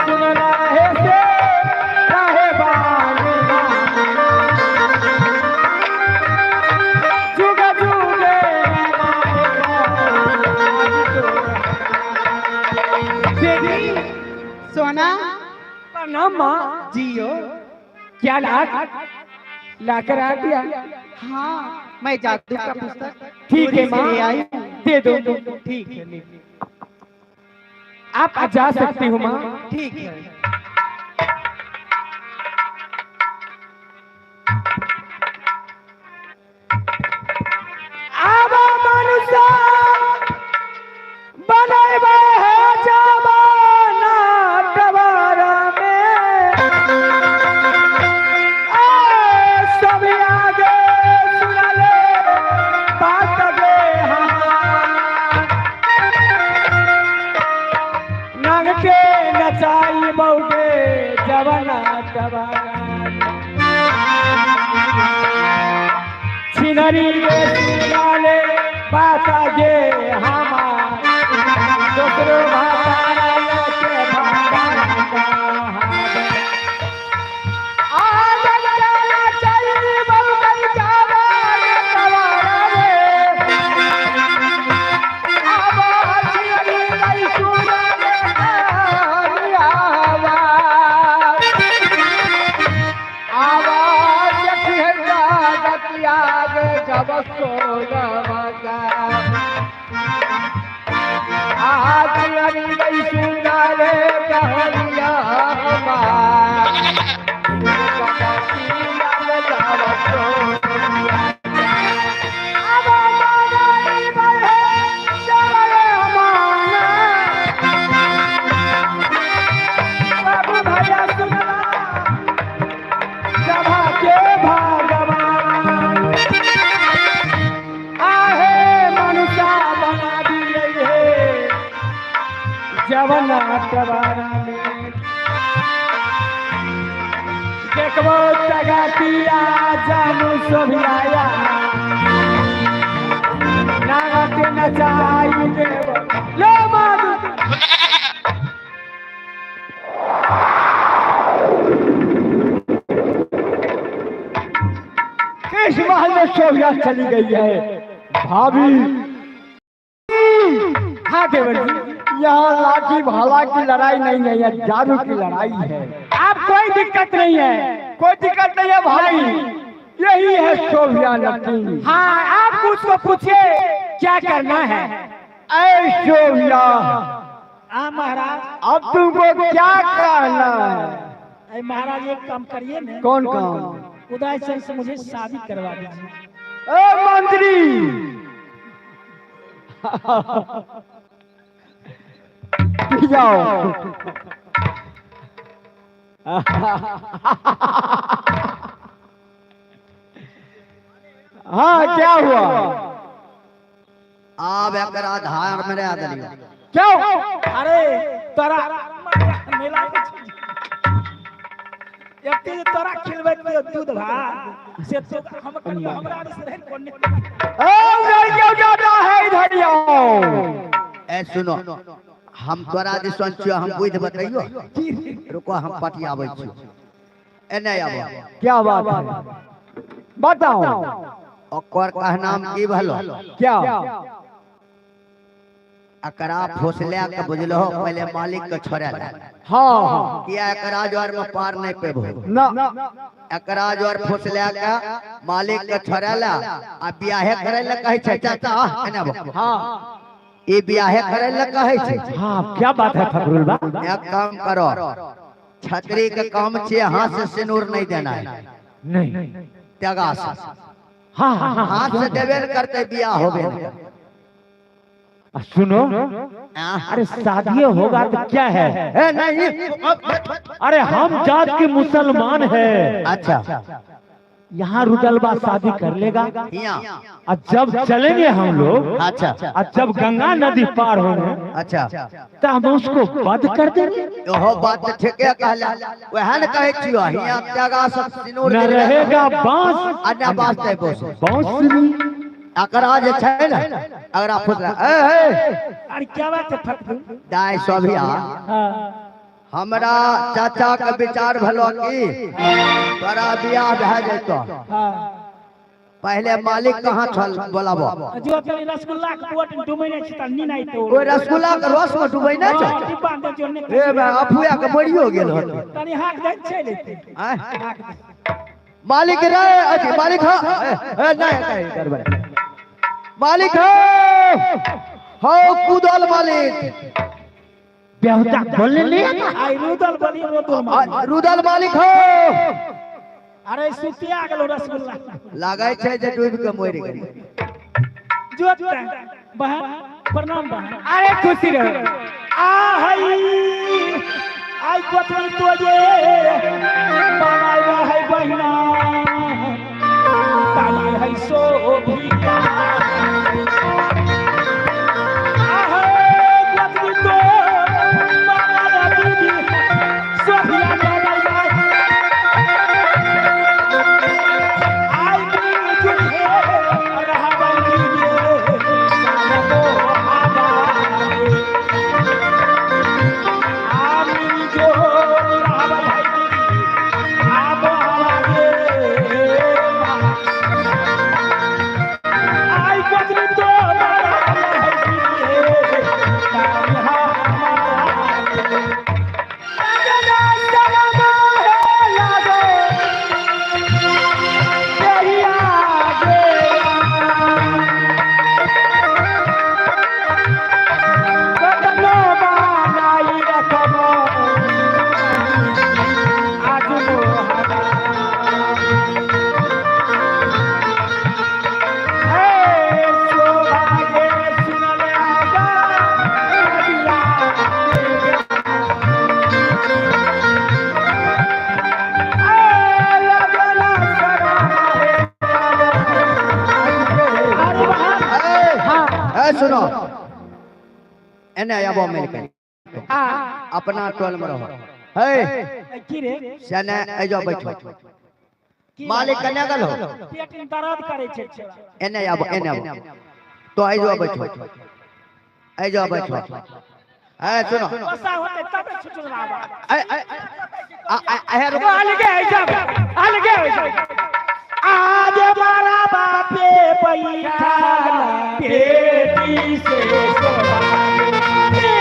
सुनना है से रहे बानी जुग जुगे बेटी सोना प्रणाम माँ। जियो। क्या लाख लाकर आ गया? हाँ, मैं जादू का पुस्तक ठीक है चोरी से माँ, ले आई हूँ। दे दो। ठीक है ले। आप जा सकती हो माँ। ठीक है। आवा मनुष्य बनैबे है जमाना टवारा में, ए सभी आगे सुनले बात गे हमार, नंगटे नचाई बहुते जवाना टवारा, छिनरी रे सुनाले बात गे हमार, दोसरो भातारा के भातारा आज गला चली बहुते जवाना टवारा रे, आवाज छिनरी गई सुनाले आवाज, आवाज जब सोना आज हरी गई सुना रे कहलिया भैया सुनला सभा के भगवान आहे मनुष्य बना दिए हे जवना टवारा में, देखबो जगतिया जानू सोभियाया नागत नचाई देव ले माधु। किस महल में शोभिया चली गई है भाभी? हाँ देवर जी, यहाँ लाठी भाला की लड़ाई नहीं है, यह जादू की लड़ाई है। आप कोई दिक्कत नहीं है। कोई दिक्कत नहीं है भाई, यही है शोभिया नटी। हाँ, आप उसको पूछिए क्या करना है। ऐ शोभिया, हाँ महाराज। अब तुमको क्या कहना है? अरे महाराज, एक काम करिए ना। कौन काम? उदय चंद से मुझे शादी करवा दीजिए। ए मंत्री, जाओ। हाँ, क्या हुआ? आब एकर आधार में रह देलियो। क्यों? अरे तोरा मेला के एते जे तोरा खिलबै के दूध भात से तो हम करियो, हमरा से रहे कोन। ए उधर क्यों जाता है, इधर आओ। ए सुनो, हम तोरा दिसन छियो, हम बुझ बतैयो। रुको, हम पटियाबै छियो। ए नहीं आबो। क्या बात है, बताओ। ओकर कहनाम की भलो? क्या? एकरा फुसले के बुझलो पहले मालिक के छोड़े ला। हाँ हाँ। किया एकरा जोर में पार नहीं पेबो। ना। एकरा जोर फुसले के मालिक के छोड़े ला आ बियाहे करे ला कहै छै चाचा एने आबो। हाँ, ई बियाहे करे ला कहै छै। हाँ, क्या बात है फखरुल बा। एक काम करो, छतरी के काम छे हाथ से सिनूर नहीं देना है। नहीं, त्यागा से। हाँ हाँ हाँ। हाथ से देबे न करते बियाह होबे न। सुनो, अरे शादी होगा तो क्या है? ए नहीं, अरे हम जात के मुसलमान है। अच्छा, यहाँ रुदलबा शादी कर लेगा यहाँ। और जब चलेंगे हम लोग, अच्छा, और जब गंगा नदी पार होंगे, अच्छा, तो हम उसको बंद कर देंगे। ओहो बात ठीके कहला, वएह ने कहै छियो, हियां त्यागा सब सिनूर न रहेगा बांस आ न बाजतै बोस। बांसुरी। एकरा जे छै ने, अगरा फुसला ए ए। अरे क्या बात है फकरू? दाय सोभिया, हाँ। हमरा चाचा के विचार भलो की तोरा बियाह भए जैतो। हाँ। पहले मालिक कहाँ छल बोलाबो? जो तनी रसगुल्ला के बोट डुबैने छै त नीन आइतो। ओइ रसगुल्ला के रस में डुबैने छै। हाँ, डिब्बा में जो ने ए बा अफुआ के मरियो गेल होते। तनी हाक दै छै लेते। आँय? हाक दे। मालिक रे, अथी मालिक हो। ए नहीं नहीं गड़बड़। मालिक हो, हो कूदल मालिक। बेहुदा बोलने नहीं आता। आई रुदल बनी रोदो आ, रुदल मालिक हो। अरे सुतिया गेलो रसगुल्ला। लागै छै जे डूबि के मरि गेल। जो बहन प्रणाम बहन। अरे खुशी रहो। आ हई आई कोथन तो जे बाबाई है बहिना तालाई है शोभिया। आ हई कोथन तो बाबा दीदी शोभिया बाबाई आई जुहे रहबाई दीदी सारो आबा आमी जो रहबाई दीदी आबा गे आई कोथन तो बाबाई दीदी तारी अरे बहन। ए सुनो, एने आबो मिल के अपना टोल में रहो। हे की रे सेने एजो बैठो। मालिक कने गेल हो? पेट में दर्द करे छै छेड़ा। एने आबो, एने आबो। तो एजो बैठो, एजो बैठो। ए सुनो, गुस्सा होते तबे छुटल आवा। ए ए आ आ ए रुको। अलगे है सब, अलगे है सब। आज मारा बापे बैठा पेटी से सोबागे।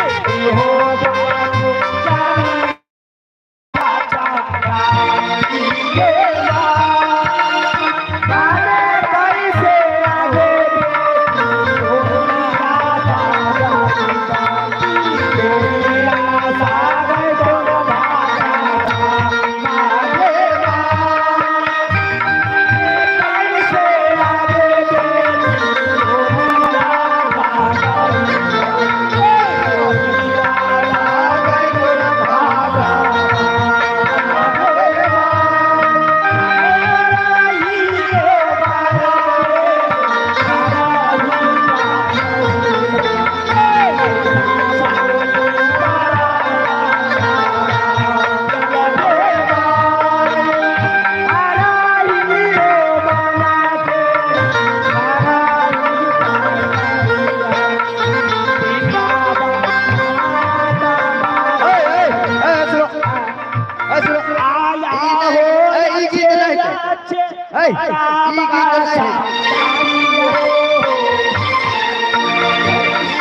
ए, ई गीत नहीं है।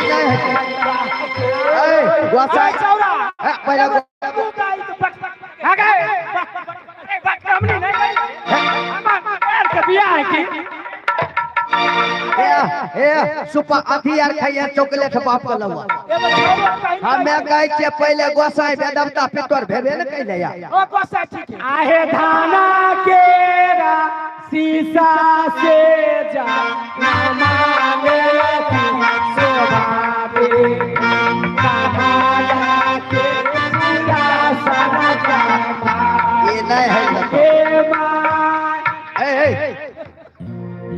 नहीं है। ए, गोसाई चौरा ए, पहले तू गाई तो बक बक आ गए ए बात हमनी नहीं हमार पैर के बियाह है की ए ए सुपा अथी यार खाइए चॉकलेट बाप का लवा। एगो छौरा कहीं हमे कहै छियै पहिले गोसाई बेदबता पितर भेबे ने कैले या। ओ गोसाई ठीक है। आहे धाना केरा शीशा से जा ना मांगे की शोभा दे कान्हा के शीशा सना जामा ई नहीं है न। हे माय ए ए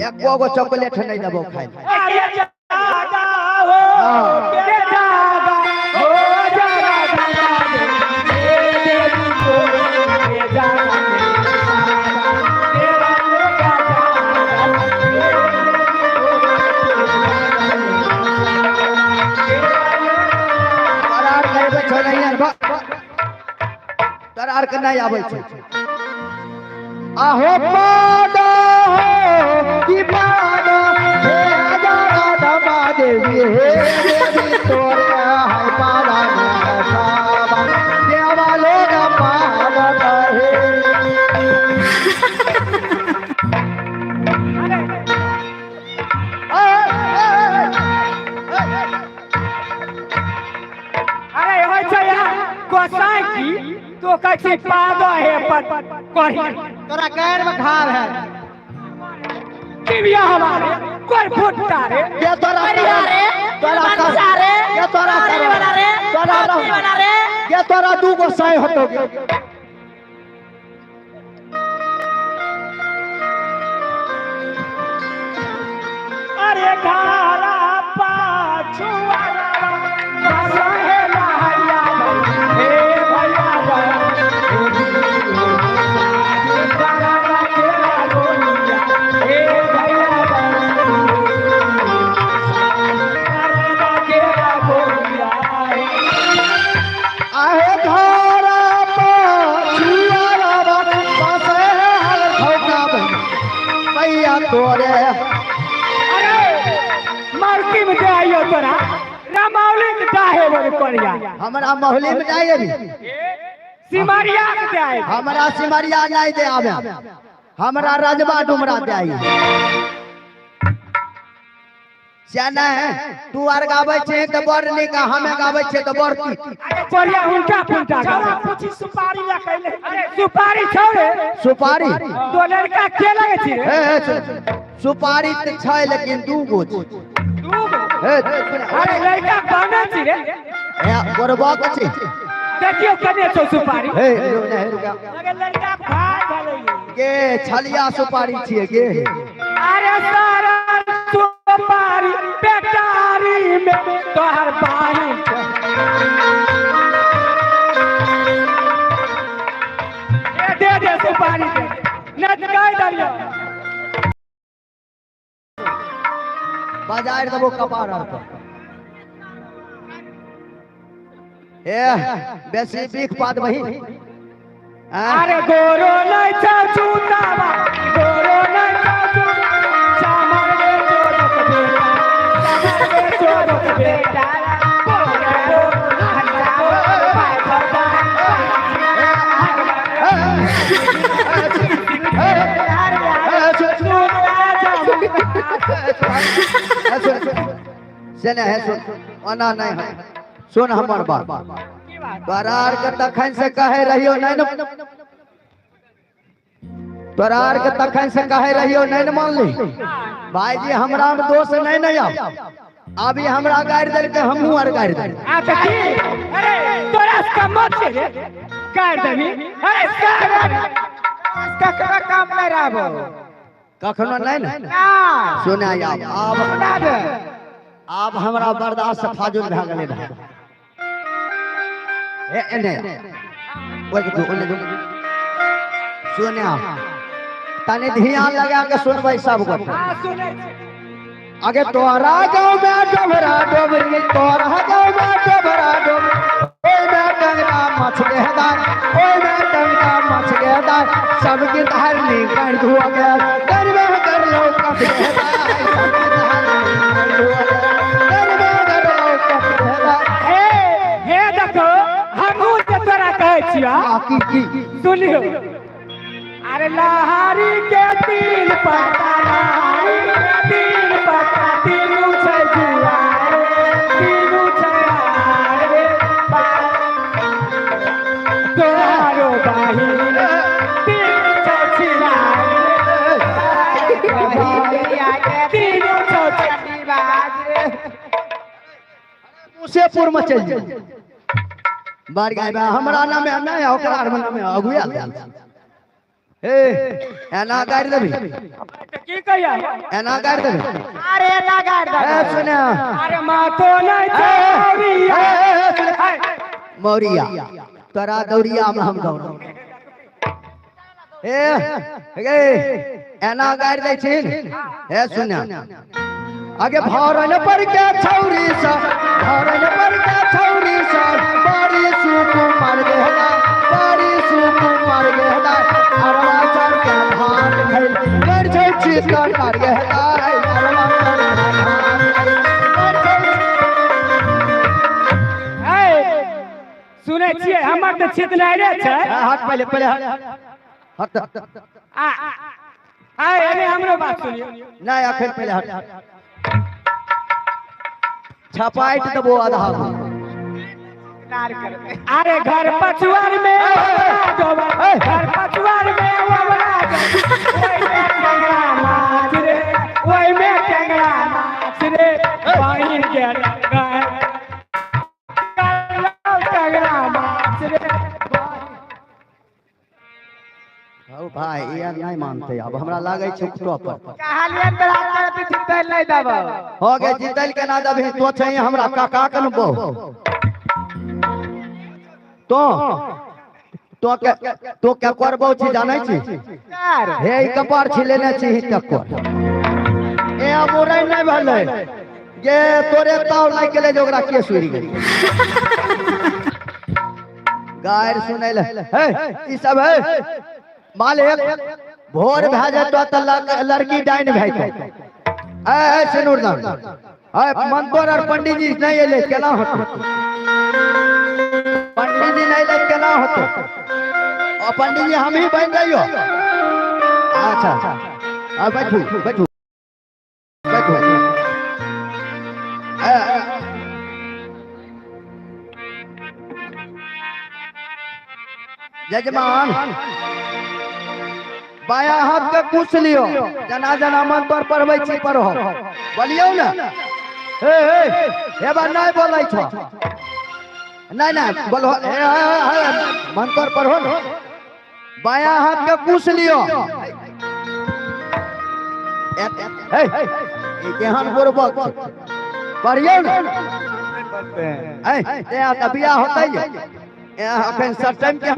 एको गो चॉकलेट नहीं देबो खाइ ले। अरे जागा हो के जागा हो जागा जागा दे हे देवी को के जागा तेरा लोका जागा तोरा आर करबै छौ नहीं यार बा। तोरा आर के नहीं आबै छै। आहो पादा हो कि पादा हे जागा धमा देवी हे देवी तोरे है पादा साबा देवा लोग पावत हे। ए, ए, ए, ए, अरे होइ छै यार गोसाई की तो कहै छै पादो हे पर करी तोरा गैर में घाव है। दिव्या हमारे कोई फुटता रे के तोरा रे तोरा बच्चा रे के तोरा अरे वाला रे तोरा अरे वाला रे के तोरा दू गो साई होतो गे। अरे घारा पाछुआ हे भैया हे भैया आहे घरा पाछुआ बसे हर खौका भैया तोरे। अरे मार्की में दे आइयो तोरा रामावली के डाहे बड़ करिया हमरा महुली में नहीं अभी सिमरिया के दे आए। हमरा सिमरिया नहीं दे आवे, हमरा रजवा डुमरा दे आई। से नहीं तू आर गाबै छै तऽ बड़ नीक, हमे गाबै छियै तऽ बड़ तीत। अरे कोरिया उल्टा पुल्टा छौरा गाबै। पूछी सुपारी ला कैले। अरे सुपारी छौ रे। सुपारी दो लड़का के लगे छी रे? हे हे सुन, सुपारी तऽ छै लेकिन दू गो छै। दू गो। हे सुन, अरे लड़का बाने छी रे। हे गोरबा के छै। देखियो कने छौ सुपारी। हे रुक ने, हे रुक। अगर लड़का भाई भले गे छलिया सुपारी छियै गे। अरे सारा सुपारी बेटारी में तोहर बाही ए दे दे सुपारी दे नच गाय दलियो बाजार देबो कपार पर। ए बेसी बीख पात बही। अरे गोरो नहीं छौ जूतावा गोरो नहीं छौ जूता चामर रे चोरक बेटा चामर रे चोरक बेटा गोरो हल्ला पाय खरदा से नहीं है सुन, ओना नहीं है सुन हमर बात। तोरा आर के तखन से कहे रहियो नहीं न, तोरा आर के तखन से कहे रहियो नहीं न मानली। भाईजी हमरा में दोष नहीं न आब, अभी हमरा गारि देलकै हमहूँ आर गारि देलियै। आ त की अरे तोरा से कम मत छे रे कर देबी। अरे सारा ककरा काम नहीं रहबो कखनो नहीं न ना सुना आब आब सुनाबे। आब हमरा बर्दाश्त फाजुल भए गेलै भाई। ए एने ओइ के ओने सुना तनी ध्यान लगा के सुनबै सब गोटे। हां सुनै छी। आगे तोरा गाँव में डोबरा डोबरी, तोरा गाँव में डोबरा डोबरी, ओय में टंगरा मछ गेदार, ओय में टंगरा मछ गेदार, सबके धरनी कर धुआ गेल, छिया। आ, की की सुनियो। अरे लहारी के तीन पत्ता, लहारी के तीन पत्ता, तीनू छै जुआर रे, तीनू छै आर रे, तोहारो बहिन तीनू छै छिनार रे, तीनू छै मुसेपुर में चलि जाउ। बार गाय बा, हमरा नाम है नहीं, ओकरा आर नाम है अगुआ गेल। हे एना गारि देबी, की कहिया एना गारि देबी। अरे ना गाड़ दे। ए सुने, अरे मातो नहीं ए, छौरिया। ए, ए, सुने। मौरिया तोरा दौरिया में हम दौड़ब। ए गे एना गारि दै छिन। हे सुने, आगे भरन पर के छौरी सा, भरन पर के छौरी सा, बड़ी सुकुमार गेहला, बड़ी सुकुमार गेहला, अरवा चढ़ के भात खैल, कर छै चिकन मार गेहला, अरवा चढ़ के भात खैल, कर छै। ए सुनै छियै, हमर तऽ छितनाइरे छै। हट पहिले, पहिले हट, हट। आ आ एने हमरो बात सुनियो। नहीं अखन पहिले हट, छपाइट देबो आधा। अरे घर पछुआर में ए। घर पछुआर में ओवरा ओइ में टेंगरा माछ रे, ओइ में टेंगरा माछ रे, बहिन के टेंगरा माछ रे। हौ भाई, ई आर नहीं मानते, अब हमरा लागै छै उकटो पर। कहलियन तोरा करत जितल नहीं देबो। हो गे, जीतल केना देबही? तो छै हमरा काका के न बहु, तो तो के तो के करबो छी जानै छी? कर हे ई कपार छी लेने छी ही तक कर। ए अब उड़ै नहीं भेलै गे, तोरे ताव लागि गेलै जे ओकरा के सुरि गेलै। गारि सुनै ले हे ई सब है मालिक, भोर भए जेतौ तऽ लड़की डाइन भए जेतौ। ए ए सिनुरदान, ए मंतोर और पंडीजी नहीं एलै केना होतौ? पंडीजी नहीं एलै केना होतौ? ओ पंडीजी हम ही बनि रहियो। अच्छा आ बैठू बैठू बैठू। ए, जजमान बाया हाथ के पूछ लियो, जना जना मंत्र पढ़बै छी पढ़ो, बोलियौ ने। हे हे हे बा नहीं बोलै छो, नहीं नहीं बोलो। हे हे हे मंत्र पढ़ो ने, बाया हाथ के पूछ लियो। हे ई केहन बुड़बक छै, पढ़ियौ ने। ए ते तऽ बियाह होतै जे, ए अखन सटम के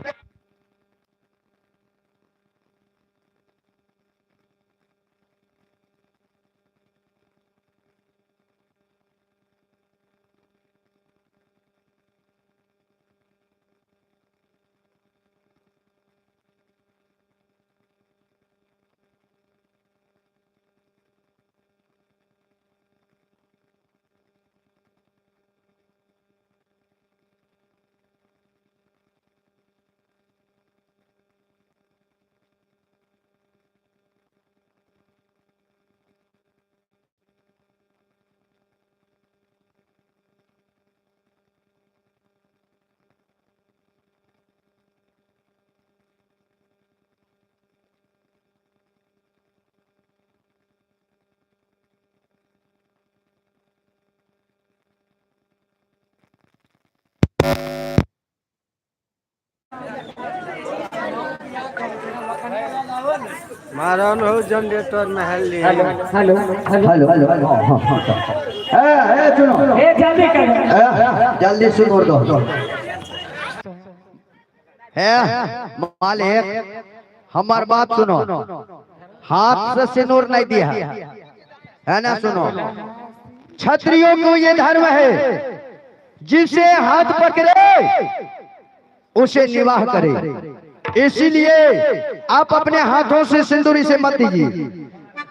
मारल हो जनरेटर में हल्ली। हेलो हेलो हेलो, हाँ हाँ हाँ, ए ए सुनो, ए जल्दी करो, ए, जल्दी सुनो दो। हे मालिक हमार बात सुनो, हाथ से सिंदूर नहीं दिया है ना। सुनो, क्षत्रियों को ये धर्म है, जिसे हाथ पकड़े उसे निवाह करे, इसीलिए आप अपने हाथों से सिंदूर इसे मत दीजिए।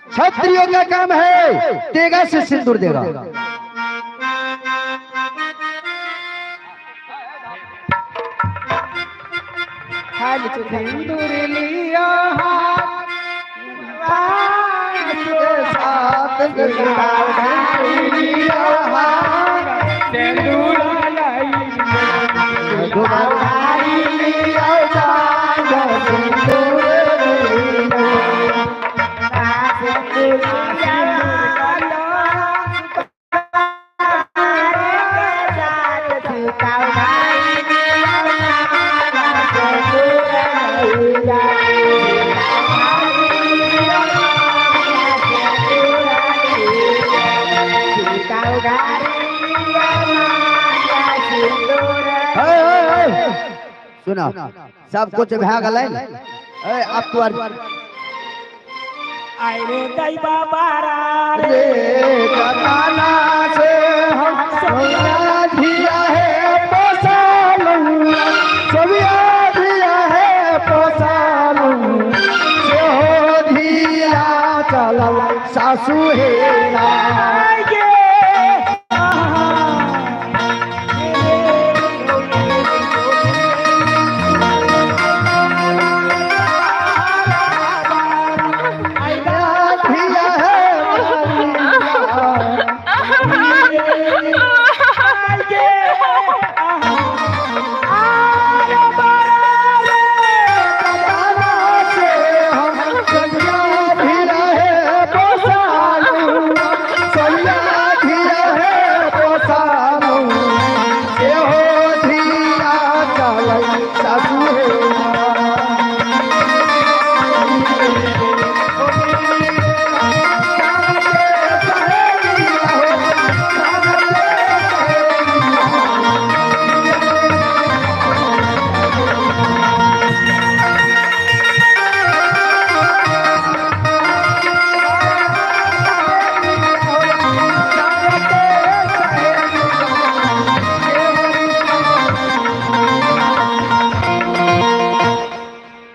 क्षत्रियों का काम है तेगा से सिंदूर देगा। सिंदूर लिया हाथ साथ सुना सब कुछ भए गेलै। ए अब तो आए रे दैवा बारा रे कताना से हम सोना दिया है पोसालू, सोबिया दिया है पोसालू, से हो दिया चलल सासू हे ना।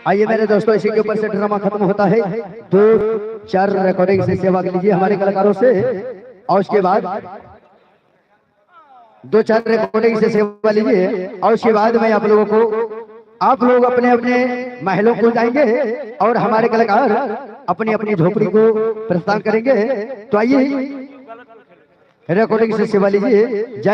आइए मेरे दोस्तों, इसी के ऊपर से ड्रामा खत्म होता है। 2 4 रिकॉर्डिंग से सेवा लीजिए हमारे कलाकारों से, और उसके बाद 2 4 रिकॉर्डिंग से सेवा लीजिए, और उसके बाद मैं आप लोगों को, आप लोग अपने अपने महलों को जाएंगे और हमारे कलाकार अपनी अपनी झोपड़ी को प्रस्थान करेंगे। तो आइए रिकॉर्डिंग से सेवा लीजिए। जय।